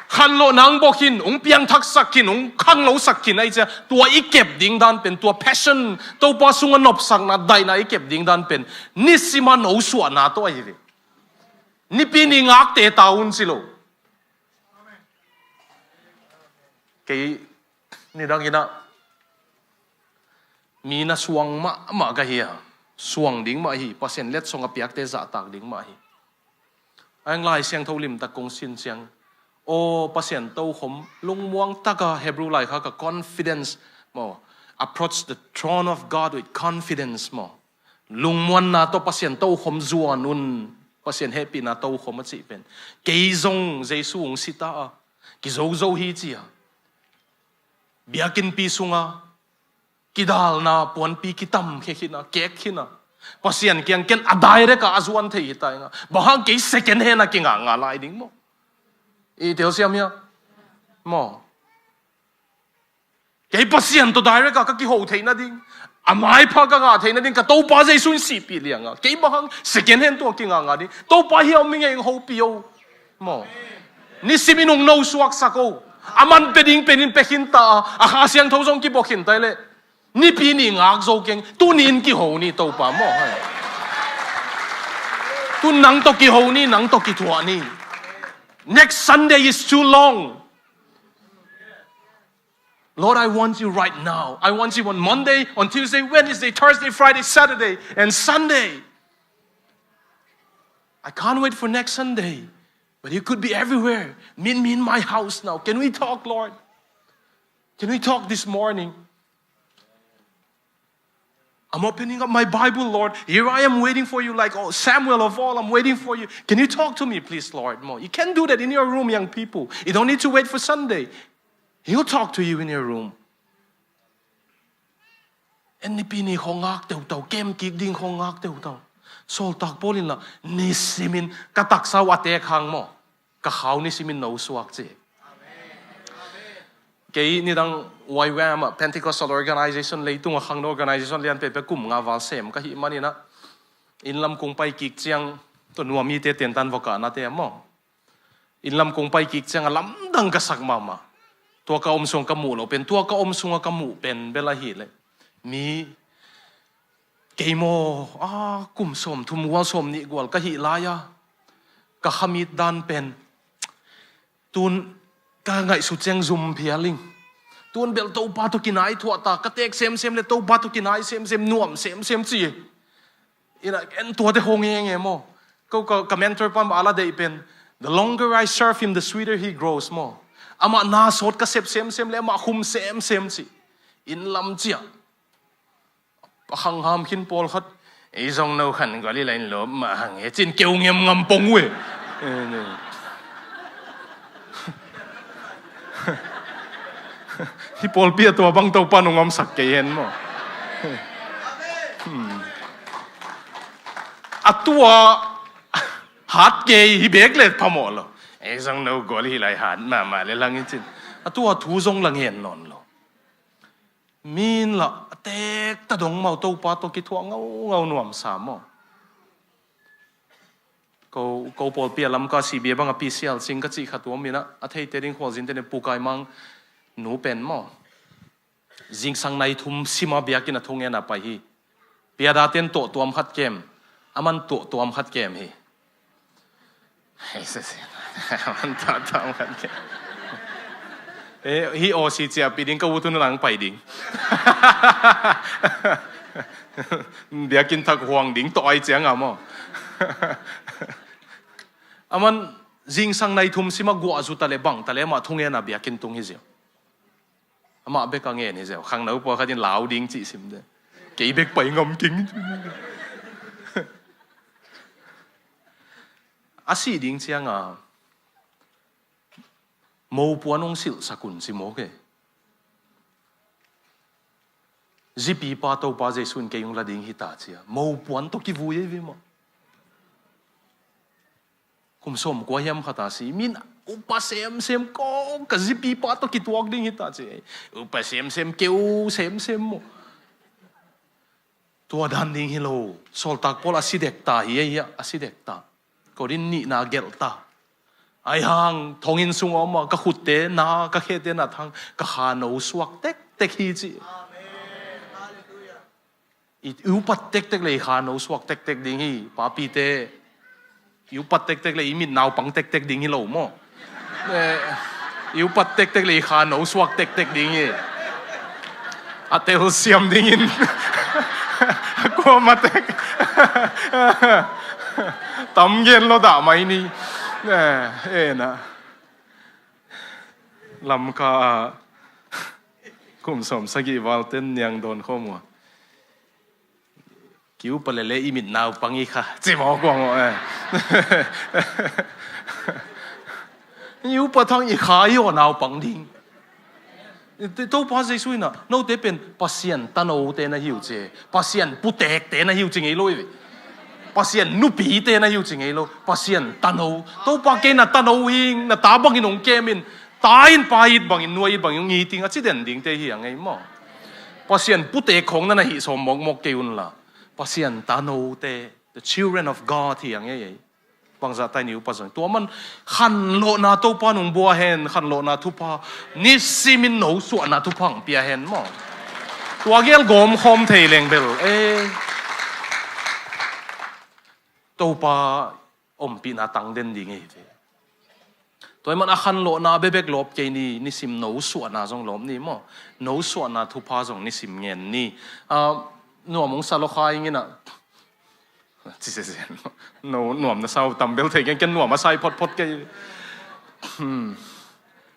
Khanlawh nang bawk khin, hong piangthaksak khin, hong khanglosak khin ahi ciang, tua i kep ding dan pen, tua passion, Topa sungah nopsakna, daihna i kep ding dan pen, nisima nosuahna tawh ahi ve. Nipi ni ngakte ta un ci lo. Kei nidang in ah mi na suang mahmah ka hi a, suang ding mah hi, Pasian letsong a piakte zahtak ding mah hi. A eng Lai Siangtho limtak kong sin ciang, aw, Pasian tokhom lungmuang taka, Hebrew laikhak a confidence maw, approach the throne of God with confidence maw. Lungmuanna tawh Pasian tokhom zuan un, Pasian hehpihna tokhom a cih pen. Kei zong Jesu hong si ta a, kizozo hi ci a, biakinnpi sunga kidalna puanpi kitamkhia khin a, kek khin a, Pasian kiang ken a direct a a zuan thei hi ta ing a. Bang hang kei second hand a kingakngak lai ding maw? I telsiam hia? Maw. Kei Pasian tawh direct a ka kiho theih nading, a maipha ka ngah theih nading, ka Topa Jesu in sihpih liang a, kei bang hang second hand tawh kingakngak ding? Topa hi a om i ngei hong hopih o. Maw. Nisimin hong nosuaksak o. A man pia ding penin pia khin ta a, a Kha Siangtho zong kibawk khin ta i leh, Nipi ni ngak zo keng, tuni in kiho ni Topa maw. Hai. Tun nang tawh kiho ni, nang tawh kithuah ni. Next Sunday is too long. Lord, I want you right now. I want you on Monday, on Tuesday, Wednesday, Thursday, Friday, Saturday, and Sunday. I can't wait for next Sunday. But you could be everywhere. Meet me in my house now. Can we talk, Lord? Can we talk this morning? I'm opening up my Bible, Lord. Here I am waiting for you, like, oh, Samuel of old, I'm waiting for you. Can you talk to me, please, Lord? Maw, you can do that in your room, young people. You don't need to wait for Sunday. He'll talk to you in your room. En Nipi ni khong ngak teutau, kem kik ding khong ngak teutau. Sawltak Paul in lah, nisimin ka taksa uh a tek hang maw, ka khau nisimin nosuak ci. Kei nidang Y W A M ah, Pentecostal Organization, leitung a khangno organization lian peuhpeuh kum nga val sem ka hih manin ah, inn lam kong pai kik ciang, tua nuam mite tentan vawkahnate ah maw, inn lam kong pai kik ciang a lamdang ka sak mahmah. Tua ka om sung ka muh loh pen, tua ka om sung a ka muh pen bel ahih leh, mi, kei maw, a, kum sawmthum gual, sawmnih gual ka hih lai a, ka khamit dan pen, tun ka ngaihsut ciang zum phial ing. Tun bel Topa tawh kinai thuah ta, ka tek semsem le Topa tawh kinai semsem, nuam semsem ci. Ina, en tuate hong eng e maw. Ko ka, ka mentor pan a la deih pen, the longer I serve him, the sweeter he grows maw. Amah na sawt ka sep semsem le amah khum semsem ci. Inn lam ciah. A khangham khin pawlkhat, ei zong no khan gual i la in lawp mah hang e, cin keu ngem ngam pong uh e. Hih pawlpi ah tua bang Topa nong omsak kei hen maw. Hmm. A tua hat kei hi bek le phamawh lo. Ei zong no gual hi lai hat mahmah le lang i cin. A tua thu zong la ngen nawn lo. Min lah a tek ta dong mau Topa tawh kithuah ngaungau nuamsa maw. Ko, ko pawlpi a Lamka C B A bang a P C L cing ka cih khat uh om in ah, a theite ding khualzinte nih, Pu Kai Mang nu pen maw. Zingsang nai thum sima biakinn a thungen a pai hi. Piada ten tuahtuam khat kem, aman tuahtuam khat kem hi. Aman tuahtuam khat kem. Eh, hi aw si ciahpih ding, ka ut hun lang pai ding. Biakinn thak huang ding tawh ai ciang a maw. Aman zingsang nai thum sim a guah zu ta le bang ta le amah thungen a biakinn tung hi ziau. Amah bek a ngen hi ziau. Khangno pua khat in lau ding cih sim de. Kei bek pai ngam keng. A sih ding ciang a mopuan hong silhsak un ci mawk e. Zipipa Topa Jesu in kei hong la ding hi ta cia. Mopuan tawh kivui ei ve maw. Kum sawm kua hiam khat a si, min upa semsem ko, ka zipipa tawh kituak ding hi ta ci. Upa semsem, keu semsem maw. Tua dan ding hi lo. Sawltak Paul a si dek ta hi, ei a si dek ta. Korin nihna gelh ta. Ai hang, thonginn sung a om a, ka khutte na, ka khete na thang, ka khano suak tektek hi ci. I upat tektek le i khano suak tektek ding hi, papite. I upat tektek le i mit naupang tektek ding hi lo maw. Eh, i upat tektek le i khano suak tektek ding hi. A telsiam dingin. Kuama tek. Tam gen lo dah mai ni. Eh, eh na. Lamka ah kum sawm sagih val ten niang dawn khawm uh a. Kiupa lele i mit naupang i kha. Ci mawk uh a maw, eh. I upa thang i kha i aw naupang ding. Topa Jesu in a, note pen Pasian tanote na hi uh ci. Pasian putekte na hi uh ci ngei lo i ve. Pasian nupite na hi uh ci ngei lo. Pasian tano. Topa kei na tano hing, na ta bangin hong kem in. Ta in pa it bangin, nu a it bangin hong it ing a ci den dingte hi a ngei maw. Pasian putek khong na na hih sawm mawkmawk kei un la. Pasian tanote, the children of God hi a ngei ei. Bangzah ta in i upa zong. Tua man khanlawhna Topa nung bua hen, khanlawhna thupha. Nisimin no suahna thupha ang pia hen maw. Tua gel gawm khawm thei leng bel. Eh. Topa ompihna tang den ding ei ve. Tua i man a khanlawhna bebek lawp kei ni, nisim no suahna zong lawp ni maw. No suahna thupha zong nisim ngen ni. Ah, nuam hong sa lo kha ing in a. Ci se se. No, nuam na sau tam bel thei keng, ken nuam a sai photphot kei. Hmm.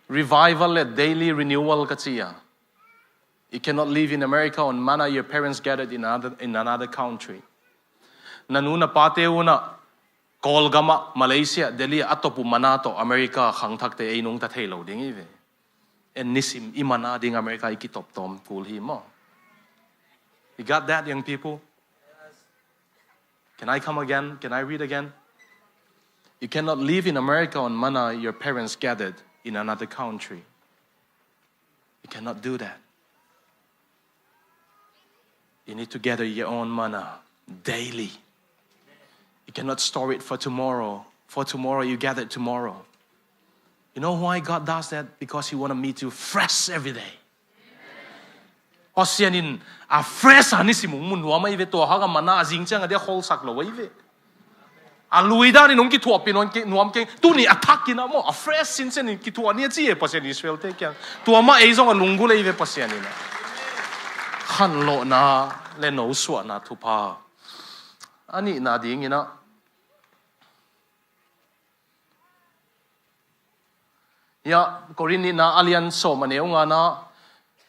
Revival le daily renewal ka ci a. You cannot live in America on manna your parents gathered in another, in another country. Na nu na pate un a Kawlgam ah, Malaysia, Delhi ah a top uh manna tawh America khangthakte ei nungta thei lo ding i ve. En nisim i manna ding America i kitop tawm kul hi maw. You got that, young people? Can I come again? Can I read again? You cannot live in America on manna your parents gathered in another country. You cannot do that. You need to gather your own manna daily. You cannot store it for tomorrow. For tomorrow, you gather it tomorrow. You know why God does that? Because He wanna meet you fresh every day. Pasian in a fresh a nisim hong mu nuam ahi ve, tua hang a manna a zing ciang a dia kholsak lo ahi ve. A lui dan in hong kithuahpih nuam keng, tuni a thak in a maw, a fresh sinsen in kithuah ni a ci e Pasian Israel-te kiang. Tua mah ei zong a lunggulh ahi ve Pasian in a. Khanlawhna le no suahna thupha. A nihna ding in a. Hiah, Korin nihna a lian sawm a neu ngana,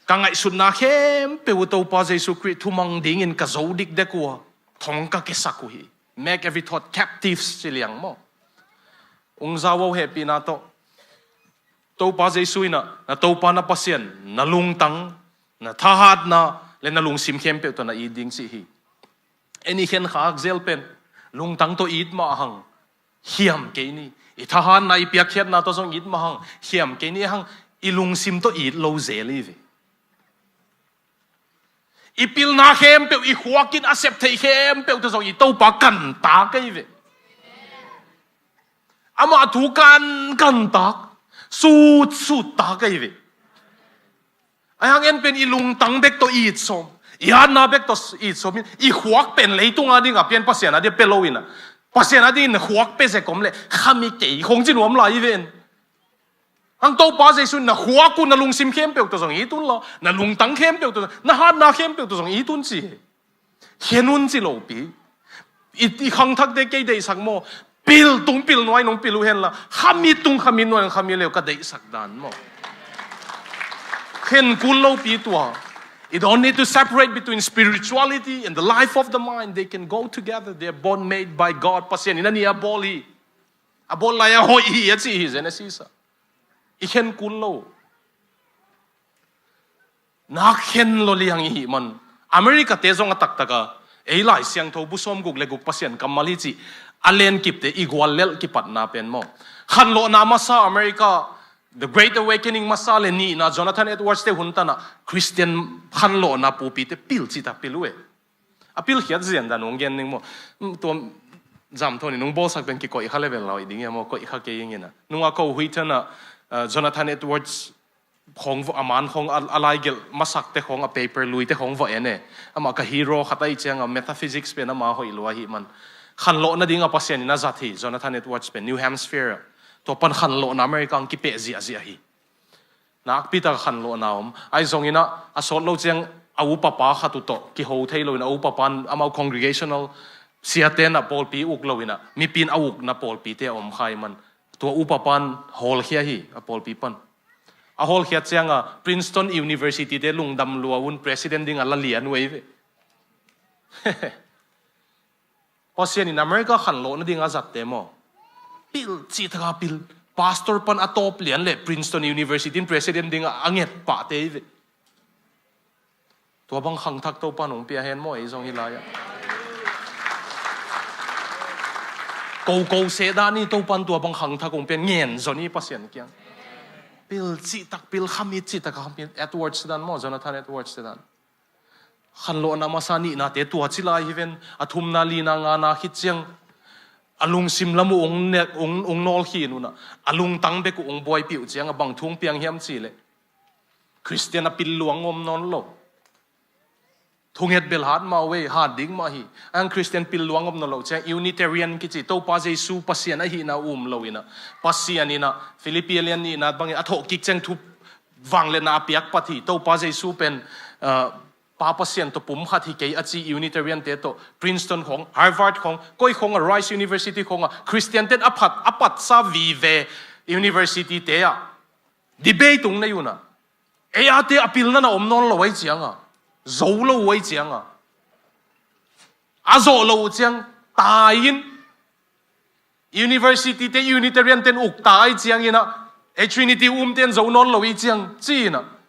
ka ngaihsutna khempeuh uh Topa Jesu Khrih thumang dingin ka zo dikdek uh a, thong ka kesak uh hi. Make every thought captive ci liang maw. Ung zau aw hehpihna tawh. Topa Jesu in a, na Topa na Pasian, na lungtang, na thahatna, le na lungsim khempeuh tawh na it ding ci hi. En i khenkhak zel pen, lungtang tawh it mah hang, hiam kei ni. I thahatna, i piakkhiatna tawh zong it mah hang, hiam kei ni hang, i lungsim tawh it lo zel i ve. I pilna khempeuh, i khuakin a sep theih khempeuh tawh zong i Topa kantak ei ve. Amah thu kan kantak, sutsuttak ei ve. Ahi hang en pen i lungtang bek tawh it sawm, I hatna bek tawh i sawmin, i khuak pen leitung a ding a pian Pasian a dia pia lo in a. Pasian a dingin na khuak pia zek om leh, khami kei khong ci nuam lai i ven. Ang Topa Jesu na khuak un na lungsim khempeuh tawh zong i tun lo, na lungtang khempeuh tawh zong, na hatna khempeuh tawh zong i tun ci hi. Khen un ci lopi. I, i khangthakte kei deihsak maw? Pil tung pil nuai nong pil uh henla, khami tung khami nuai nong khami leu ka deihsak dan maw? Khen kul lopi tua. You don't need to separate between spirituality and the life of the mind. They can go together. They are both made by God. Pasian in a ni a bawl hi. A bawl lai a hoih hi a ci hi Genesis ah. I khen kul lo. Nak khen lo liang i hih man. America te zong a taktak a, ei Lai Siangtho bu sawm guk le guk Pasian kammal hi cih a lenkipte i guallelh kipatna pen maw? Khanlawhna masa America, The Great Awakening masa le nihna Jonathan Edwards te hun tan ah Christian khanlawhna pupite pil cita pil uh e. A pilkhiat zian dan hong gen ning maw? Mm, tua zam thawn in hong bawlsak pen kikoih kha level lo i ding ia maw? Koih kha kei ing in a. Nung a ko hui than a, uh, Jonathan Edwards khong va, a man khong a, a laigelh masakte khong a paper luite khong va en e. Amah ka hero khat ahi ciang a metaphysics pen ama hoih lua ahi man. Khanlawh nading a Pasian in a zat hi, Jonathan Edwards pen New Hampshire ah. Tua pan khanlawhna America ang kipeh ziahziah hi. Nakpi tak khanlawhna om. Ahi zongin ah, a sawt lo ciang a upapa khat uh tawh kiho thei lo in a upapa in amau congregational siate in a pawlpi uk lo in a mipi in a ukna pawlpite a om kha i man. Tua upapa in hawlkhia hi a pawlpi pan. A hawlkhiat ciang a Princeton University te lungdam lua un president ding a la lian uh ei ve. Pasian in America khanlawh nading a zatte maw? Pil cih taka pil. Pastor pan a tawp lian le Princeton University in president ding a, a nget pahte hi ve. Tua bang khangthak Topan hong pia hen maw ei zong hi lai ah. Koko seh dan i Topan tua bang khangthak hong pia ngen zon i Pasian kiang. Pil cih tak pil khamit cih taka khamit Edwards dan maw, Jonathan Edwards dan. Khanlawhna masa nihnate tua ci lai hi ven, a thumna lina ngana khit ciang a lungsim lam uh ung, ne, ung, ung nawl khin unah, a lungtang bek uh ung buaipih uh ciang a bang thu ung piang hiam cih leh Christian a pil luang om nawn lo. Thunget bel hat mah uh ei, hat ding mah hi. Ang Christian pil luang om nawn lo ciang Unitarian kici, Topa Jesu Pasian ahihna um lo inah, Pasian inah Philippi a lian nihna bangin a thawh kik ciang thu vangliatna a piak pat hi. Topa Jesu pen, ah, Pa Pasian tawh pum khat hi kei a ci Unitarian te tawh Princeton khong, Harvard khong, koi khong a Rice University khong a Christian ten a phat, a patsa vive university te ah debate tung nei unah. Ei a te a pilna na om nawn lo ei cianga, zo lo ei cianga, a zawh lo uh ciang tai in University te Unitarian ten uk ta ei ciangin ah, ei Trinity um ten zo nawn lo ei ciang ci inah,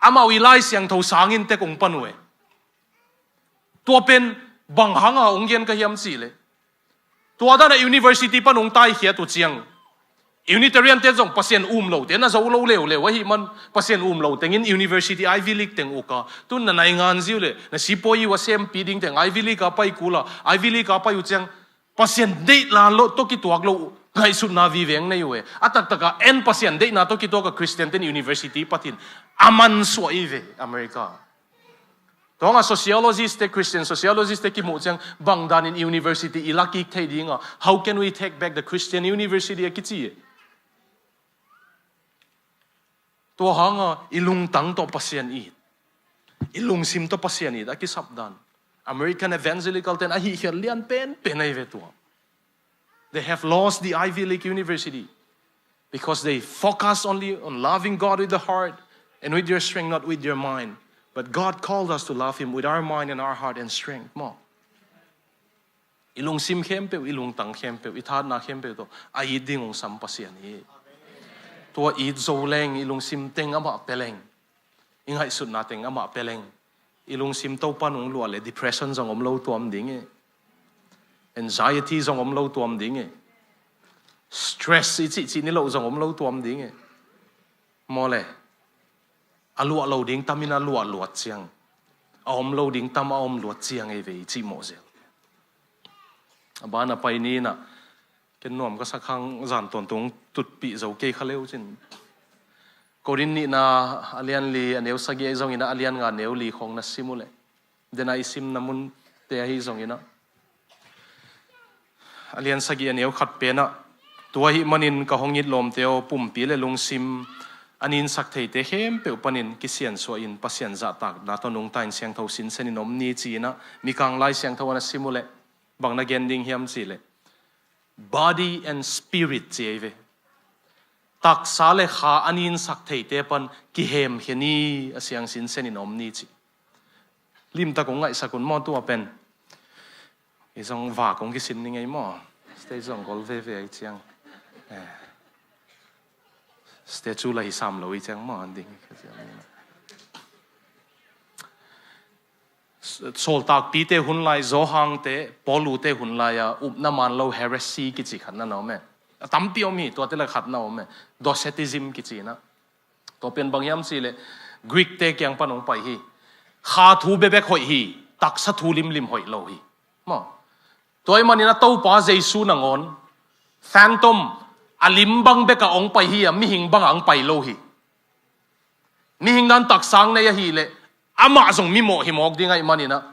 amau i Lai Siangtho sangin tek ung pan uh e. Tua pen bang hanga ung gen ka hiam cih leh, tua dana university pan ung taikhiat uh ciang Unitarian te zong Pasian um lo te na zo lo leuleu ahih man, Pasian um lo tengin university Ivy League teng uk a, tun na nai ngan ziu le na sipawi uh a sempi ding teng Ivy League a pai kul a, Ivy League a pai uh ciang Pasian deihna lo tawh kituak lo ngaihsutna viveng nei uh e. A taktaka en Pasian deihna tawh kituak a Christian ten university patin a mansuah i ve America. Tuanga sociologist te, Christian sociologist te kimuh ciang bang danin university i la kik thei dinga, how can we take back the Christian university a kici e. Tua hanga i lungtang tawh Pasian it, i lungsim tawh Pasian it a kisap dan American Evangelical ten a hihkhiat lian penpen ahi ve tua. They have lost the Ivy League University because they focus only on loving God with the heart and with your strength, not with your mind. But God called us to love Him with our mind and our heart and strength. Maw? I lungsim khempeuh, i lungtang khempeuh, i thatna khempeuh tawh a it ding ung sam Pasian hi. Tua it zo leng, i lungsim teng amah pia leng, i ngaihsutna teng amah pia leng, i lungsim Topan ung luah le depression zong om lo tuam ding e. Anxiety zong om lo tuam ding e. Stress i cihcih ni lo zong om lo tuam ding e. Maw le? A luah lo ding tamin a luah luat ciang, a om lo ding tam a om luat ciang ei ve i cih mawh zel. A ban a pai ni inah, ken nuam ka sak hang zan tawntung tutpih zo kei kha leu cin. Korin nihna a lian li a neu sagih ei zongin a lian nga neu li khong na sim uh leh, Dena i simna munte ahi zongin ah, a lian sagih a neu khat pen ah, tua ahih manin ka hong it lawmte aw, pumpi le lungsim a ninsak theite khempeuh panin kisiansuah in Pasian zahtakna tawh nungta in siangtho sinsen in om ni ci-in ah, Mikang Lai Siangtho a na sim uh leh bang na gen ding hiam cih leh, body and spirit ci ei ve. Taksa le kha a ninsak theite pan kihemkhia ni, a siang sinsen in om ni ci. Limtak kong ngaihsak un maw tua pen. I zong va kong kisin ni ngei maw. Stage zong gol veve ahi ciang. Eh. Stage cu la hi sam lo ahi ciang maw, an ding. Sawltakpite hun lai, Zawhangte, Paulute hun lai-a upna man lo heresy kici khat na na om e. A tampi om hi, tuate la khat na om e. Docetism kici na. Tua pen bang hiam cih leh Greek-te kiang pan hong pai hi. Kha thu bekbek hoih hi, taksa thu limlim hoih lo hi. Maw. Tua ahih manin a Topa Jesu nangawn phantom, a lim bang bek a hong pai hi a, mihing bang a hong pai lo hi. Mihing dan taksa nei ahih leh amah zong mimawh hi mawk ding ahih manin ah,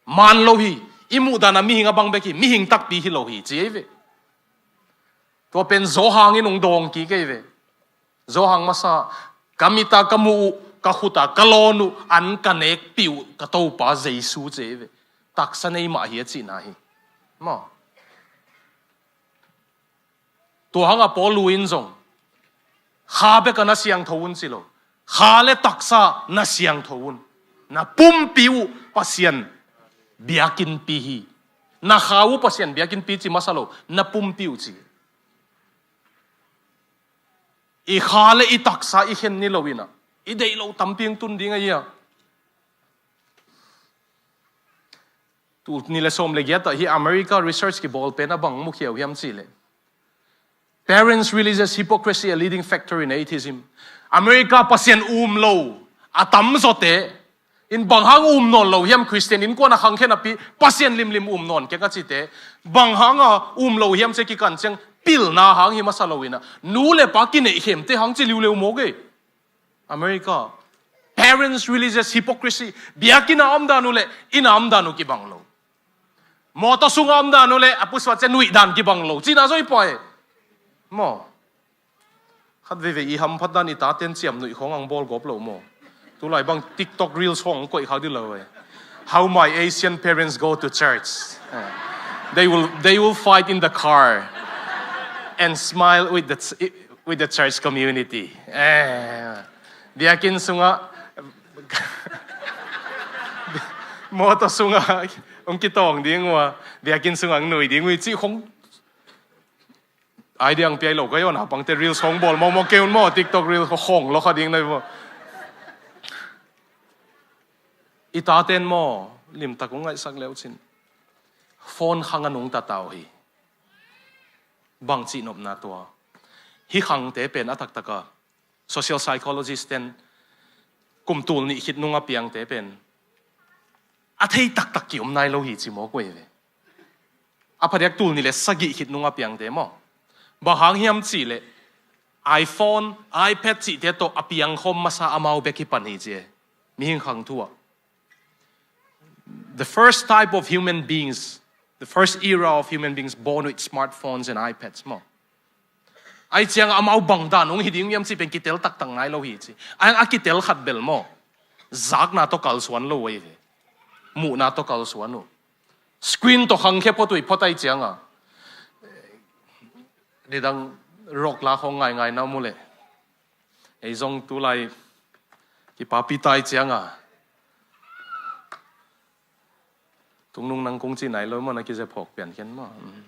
man lo hi. I muh dan a mihing a bang bek hi, mihing takpi hi lo hi ci ei ve. Tua pen Zawhang in hong dawng kik ei ve. Zawhang masa, ka mit a ka muh uh, ka khut a ka lawn uh, an ka nekpih uh ka Topa Jesu ci ei ve. Taksa nei mah hi a cihna hi. Maw. Tua hang a Paulu in zong, kha bek a na siangtho un ci lo. Kha le taksa na siangtho un. Na pumpi uh Pasian biakinnpi hi. Na kha uh Pasian biakinnpi ci masa lo. Na pumpi uh ci. I kha le i taksa i khen ni lo in ah, i deih lo tampi hong tun ding ahi a. Tul nih le sawm le giat ah hi America research kibawl pen a bang mukhia uh hiam cih leh, parents religious hypocrisy a leading factor in atheism. America Pasian um lo a tamzawte in bang hang um nawn lo hiam, Khristian innkuan a khangkhen a pi Pasian limlim um nawn keng a cite, bang hang a um lo hiam ci a kikan ciang pilna hang hi masa lo in ah, nu le pa kineihkhemte hang ci liuleu mawk e. America. Parents religious hypocrisy. Biakinn a omdan uh le inn a omdan uh kibang lo. Mawtaw sung a omdan uh le a pusuat ciang nuih dan kibang lo. Cihna zong hi pua e. Maw. Khat veivei i hamphat dan i taten ciam nuih khawng ang bawl gawp lo maw. Tulai bang TikTok reels khawng ang koih khak dih lo e. How my Asian parents go to church. Eh. They will, they will fight in the car and smile with the, with the church community. Eh. Biakinn sungah mawtaw sungah ang kitawng ding uh a, biakinn sungah ang nui ding uh i cih khawng. Idea ang piai lo ka yawn a pangte reels khawng bawl mawkmawk kei un maw, TikTok reels khawng lo kha ding nai maw. I taten maw, limtak uh ngaihsak leucin phone khang a nungta ta uh hi. Bang cihnopna tua. Hih khangte pen a taktak a social psychologist ten kum tul nih khit nung a piangte pen a thei taktak ki-om nai lo hi ci mawk uh ei ve. A phadiak tul nih le sagih khit nung a piangte maw. Bang hang hiam cih leh iPhone, iPad cihte tawh a piangkhawm masa amau bek hi pan hi ci e. Mihing khang thu ah. The first type of human beings, the first era of human beings born with smartphones and iPads maw. Ai ciang amau bang dan hong hi ding hiam cih pen kitel taktak nai lo hi ci. A, a kitel khat bel maw, zakna tawh kalsuan lo uh ei ve. Muhna tawh kalsuan uh. Screen tawh khangkhia phot uh i phot ai ciang a. Nidang rock la khawng ngaingai na mu leh. Ei zong tulai kipapi tai ciang a. Tungnung nang kung ci nai lo maw, na kizep hawk pian khen maw. Mm.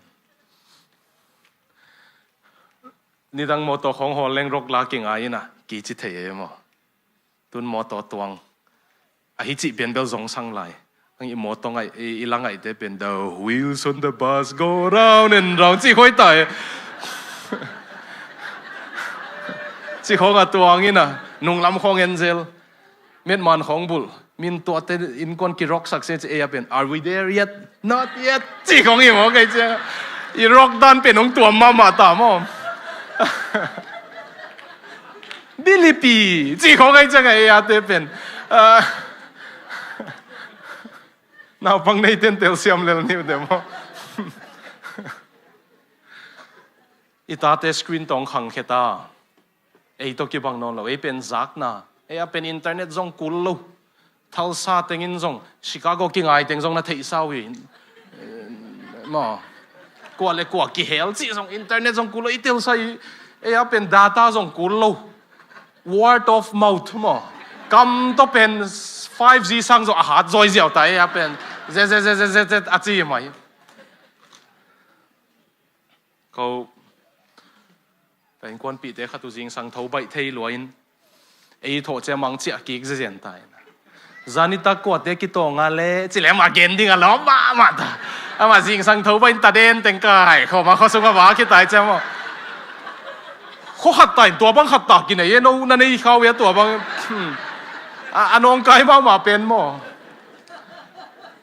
Nidang mawtaw khawng hawl leng rock la kingai in a, kici thei e maw. Tun mawtaw tuang. Ahi cih pian bel zong sang lai. Ang i mawtaw ngaih, i, i la ngaihte pen the wheels on the bus go round and round. Cih khawng hi ta e. Cih khawng a tuang in a, nunglam khawng en zel. Metman khawng bulh. Min tuate innkuan ki rock sak se ci ei a pen. Are we there yet? Not yet. Cih khawng hi maw kei cia. I rock dan pen hong tuam mahmah ta maw. Bilipi. Cih khawng kei cia ka ei a te pen. Ah. Naupang nei ten telsiam lel ni uh deuh maw? I tate screen tawh khangkhia ta. Ei tawh kibang nawn lo, ei pen zakna. Ei a pen internet zong kul lo. Tulsa tengin zong, Chicago kingai teng zong na theihsa uh hi. Maw. Kua le kua kihel cih zong internet zong kul lo, i telsa hi. Ei a pen data zong kul lo. Word of mouth maw. Kam tawh pen five G sang zong a hat zawi ziau ta, ei a pen. Zet, zet, zet, zet, zet, zet, a ci mai. Ko, ka innkuanpihte khat uh zingsang tho baih thei lua in, ei thawh ciang mang ciah kik zezen ta in. Zanitak kuate kitawng a le, ci le amah gen ding a lawm mahmah ta. Amah zingsang tho baih in ta den teng kai, khawm a khuasung a va kitai ciang maw. Khua khat ta in tua bang khat ta kinei e, no na nei khau e tua bang. Hmm. A, a nawngkai mahmah pen maw.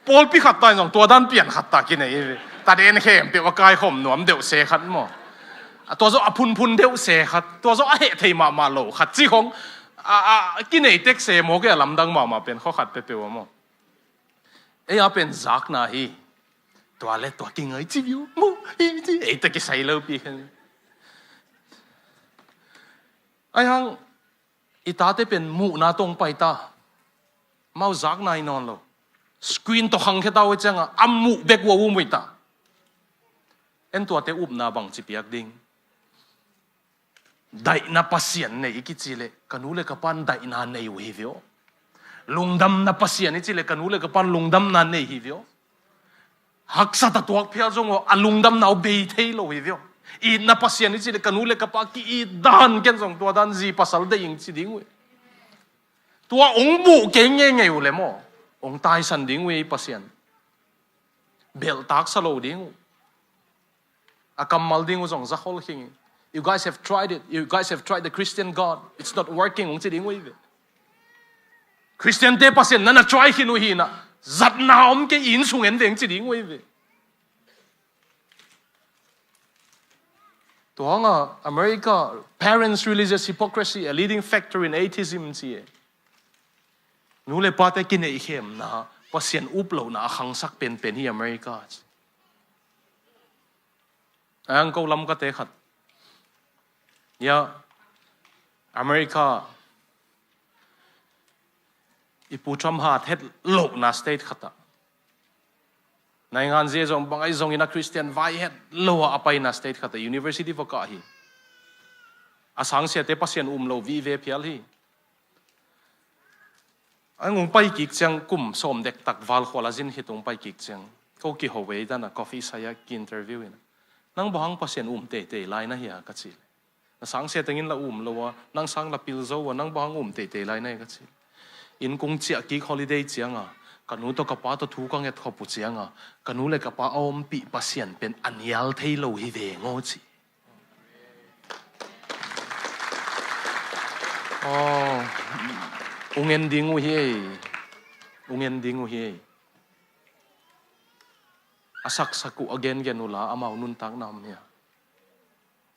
Pawlpi khat ta in zong tua dan pian khat ta kinei hi ve. Ta den khempeuh a kaikhawm nuam deuh se khat maw. A tua zawh a phunphun deuh se khat. Tua zawh a heh thei mahmah lo khat. Ci khong a, a kinei tek se maw kei a lamdang mahmah pen khua khat peuhpeuh a maw. Ei a pen zakna hi. Tua le tua kingai ci viu maw. Hi ci ei ta kisai lo pi khen. Ai hang I tate pen muhna tawh hong pai ta. Amau zakna hi nawn lo. Screen tawh khangkhia ta uh hi ciangah a muh bek uh a um uh hi ta. En tuate upna bangci piak ding. Daihna Pasian nei i kici leh ka nu le ka pan daihna nei uh hi ve aw. Lungdamna Pasian i ci leh ka nu le ka pan lungdamna nei hi ve aw. Haksat a tuak phial zong uh a lungdamna uh bei thei lo hi ve aw. Itna Pasian i ci leh ka nu le ka pa ki-it dan ken zong tua dan zi pasal deih ing ci ding uh hi. Tua ong buh kei ngeingei uh le maw, ong taisan ding uh hi Pasian. Belhtaksa lo ding uh. A kammal ding uh zong zakhol khing hi. You guys have tried it. You guys have tried the Christian God. It's not working, ong ci ding uh hi ve. Christian te Pasian na na try khin uh hi na. Zatna om kei, inn sung en veng ci ding uh hi ve. Tua hanga America, parents religious hypocrisy, a leading factor in atheism ci e. Nu le pate kineihkhemna, Pasian up lohna a khangsak penpen hi America ci. Ang ko lam kate khat. Ya, America, i Pu Trump hat het lohna state khat ah. Naingan zia zong bang ahi zongin a Christian vai het lo ah a paina state khat ah university va kah hi. A sangsiate Pasian um lo vive phial hi. Ang ung pai kik ciang kum sawm dektak val khual a zin khit ung pai kik ciang. Ko kiho ve dan a coffee sai a ki interview in. Nang bang hang Pasian um teitei lai na hia ka ci. Na sangsia tengin la um lo a, nang sang la pil zo a, nang bang hang um teitei lai na hia ka ci. Inn kung ciah kik holiday cianga, ka nu tawh ka pa tawh thu ka nget khop uh cianga, ka nu le ka pa a ompih Pasian pen a nial thei lo hi veng aw ci. Aw, ung en ding uh hi ei. Ung en ding uh hi ei. A saksak uh a gengen uh la amau nuntakna om hia.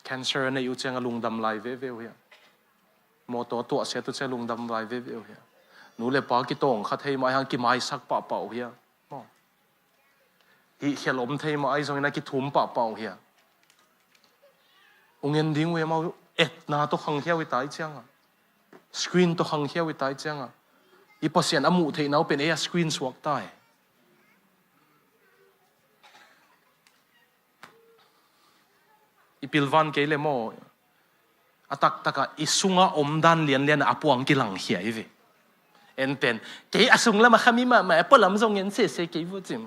Cancer a neih uh ciang a lungdam lai veve uh hia. Mawtaw tuahsiat uh ciang a lungdam lai veve uh hia. Nu le pa kitawng kha thei mah ahi hang kimaisak pahpah uh hia. Maw. Hihkhial om thei mah ahi zongin a kithum pahpah uh hia. Ung en ding uh hia, amau etna tawh khangkhia uh hi ta i cianga. Screen tawh khangkhia uh hi ta i cianga. I Pasian a muh theihna uh pen ei a screen suak ta hi. I pilvan kei le maw. A taktakah i sunga omdan lianlian a puang kilangkhia i ve. Enten, kei a sung lamah khami mahmah a pualam zong en sese kei vua cim.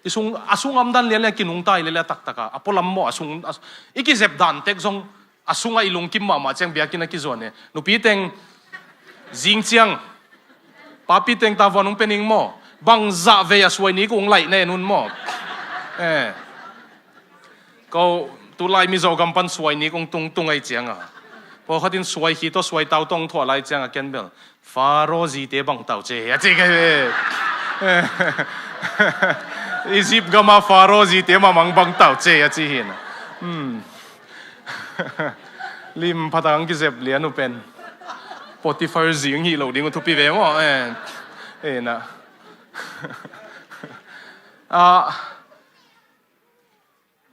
I sung, a sung omdan lianlian kinungta i lele a taktakah a pualam maw a sung, a, i kizep dan tek zong a sungah i lungkim mahmah ciang biakinn a kizuan e. Nupi teng zing ciang papi teng tavuan hong pening maw? Bangzah vei a suai nik ung laih na en un maw? Eh. Ko tulai Mizo gam pan suai nik ung tungtung ahi cianga. Pawlkhatin suai khit tawh suai tau tawh thuah lai cianga ken bel Faro zite bang tau ce a ci ka hi. Egypt gama Faro zite mamang bang tau ce a ci hi na. Hmm. Lim phatang kizep lian uh pen. Potiphar zing hi lo ding uh thupi ve maw? Eh, eh, na. Ah,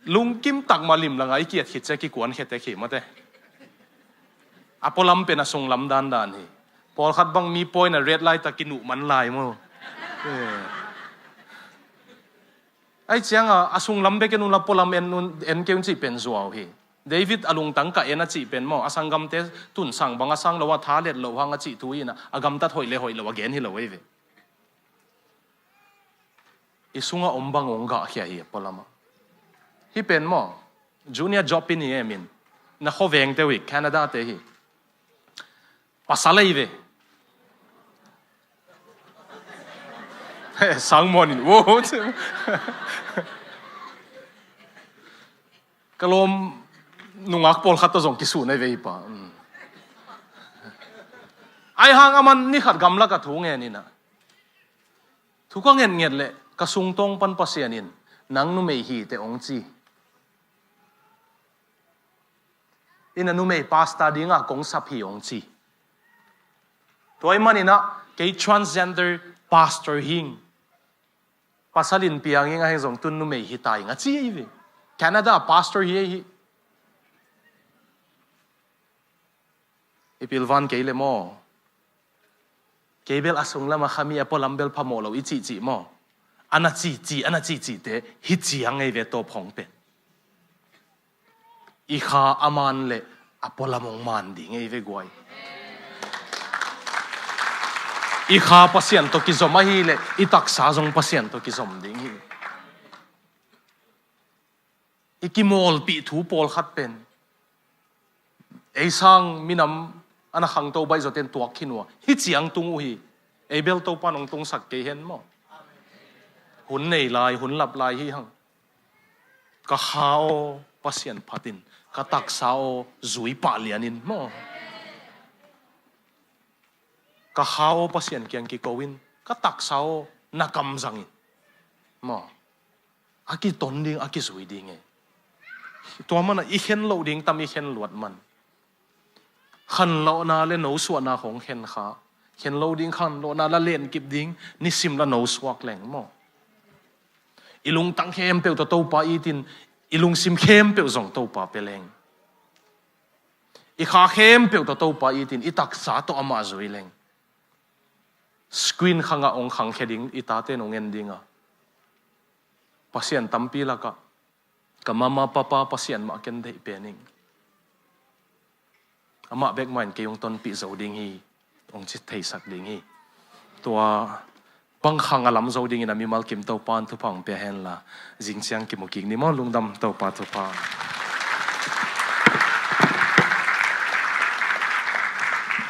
lungkim tak mah lim langa i kiat khit ciang kikuan khia tek hi mate. A pualam pen a sunglam dandan hi. Pawlkhat bang mi pawi na red light a kinuh man lai maw. Eh. Ai cianga a sunglam bek en unla pualam en un, en kei un cih pen zuau hi. David a lungtang ka en a cih pen maw, a sanggamte tun sang bang a sang lo a, tha let loh hang a cih thu hi na, a gamtat hoih le hoih lo a gen hi lo ei ve. I sunga om bang ong gahkhia hi a pualamah. Hih pen maw, Junior Job in hi e min. Na khuavengte uh hi, Canada te hi. Pasal ei ve. Sangmuan in, wow. Ka lawm nungak pawlkhat tawh zong kisun ei ve hi pa. Mm. Ai hang aman ni khat gamlak a thu ngen in a. Thu ka ngetnget leh ka sungtawng pan Pasian in, nang numei hi teh ong ci. In a numei pastor dinga kong sap hi ong ci. Tua ahih manin a, kei transgender pastor hing. Pasal in piang hing a heng zong tun numei hi ta hing a ci ei ve. Canada pastor hi ei hi. I pilvan kei le maw. Kei bel a sunglam a kha mi a pualam bel phamawh lo i cihcih maw. Ana cihcih, ana cihcihte hi ciang ei ve tawp hong pen. I kha a man le a pualam hong man ding ei ve guai. I kha Pasian tawh kizom ahileh i taksa zong Pasian tawh kizom ding hi. I kimawlpih thu pawlkhat pen ei sang minam ana khangto baihzaw ten tuak khin uh a, hi ciang tung uh hi. Ei bel Topa nong tungsak kei hen maw. Hun nei lai, hun lap lai hi hang. Ka kha aw Pasian phatin, ka taksa aw zui pah lianin maw. Ka kha aw Pasian kiang kiko in, ka taksa aw na kamzangin maw. A kiton ding, a kizui ding e. Tua mana i khen loh ding tam i khen luat man. Khanlawhna le nosuahna khong khen kha. Khen lo ding khanlawhna la lenkip ding, nisim la nosuak leng maw. I lungtang khempeuh tawh Topa itin, i lungsim khempeuh zong Topa pia leng. I kha khempeuh tawh Topa itin, i taksa tawh amah zui leng. Screen khangah ong khangkhia ding, i tate nong en dinga. Pasian tampi lakah, ka mama papa Pasian mah ken deih pen ing. Amah bek mah in kei hong tonpih zo ding hi, hong ci theisak ding hi. Tua bang khang a lam zo dingin a mimal kim Topa in thupha hong pia henla. Zing ciang kimu kik ni maw, lungdam Topa thupha.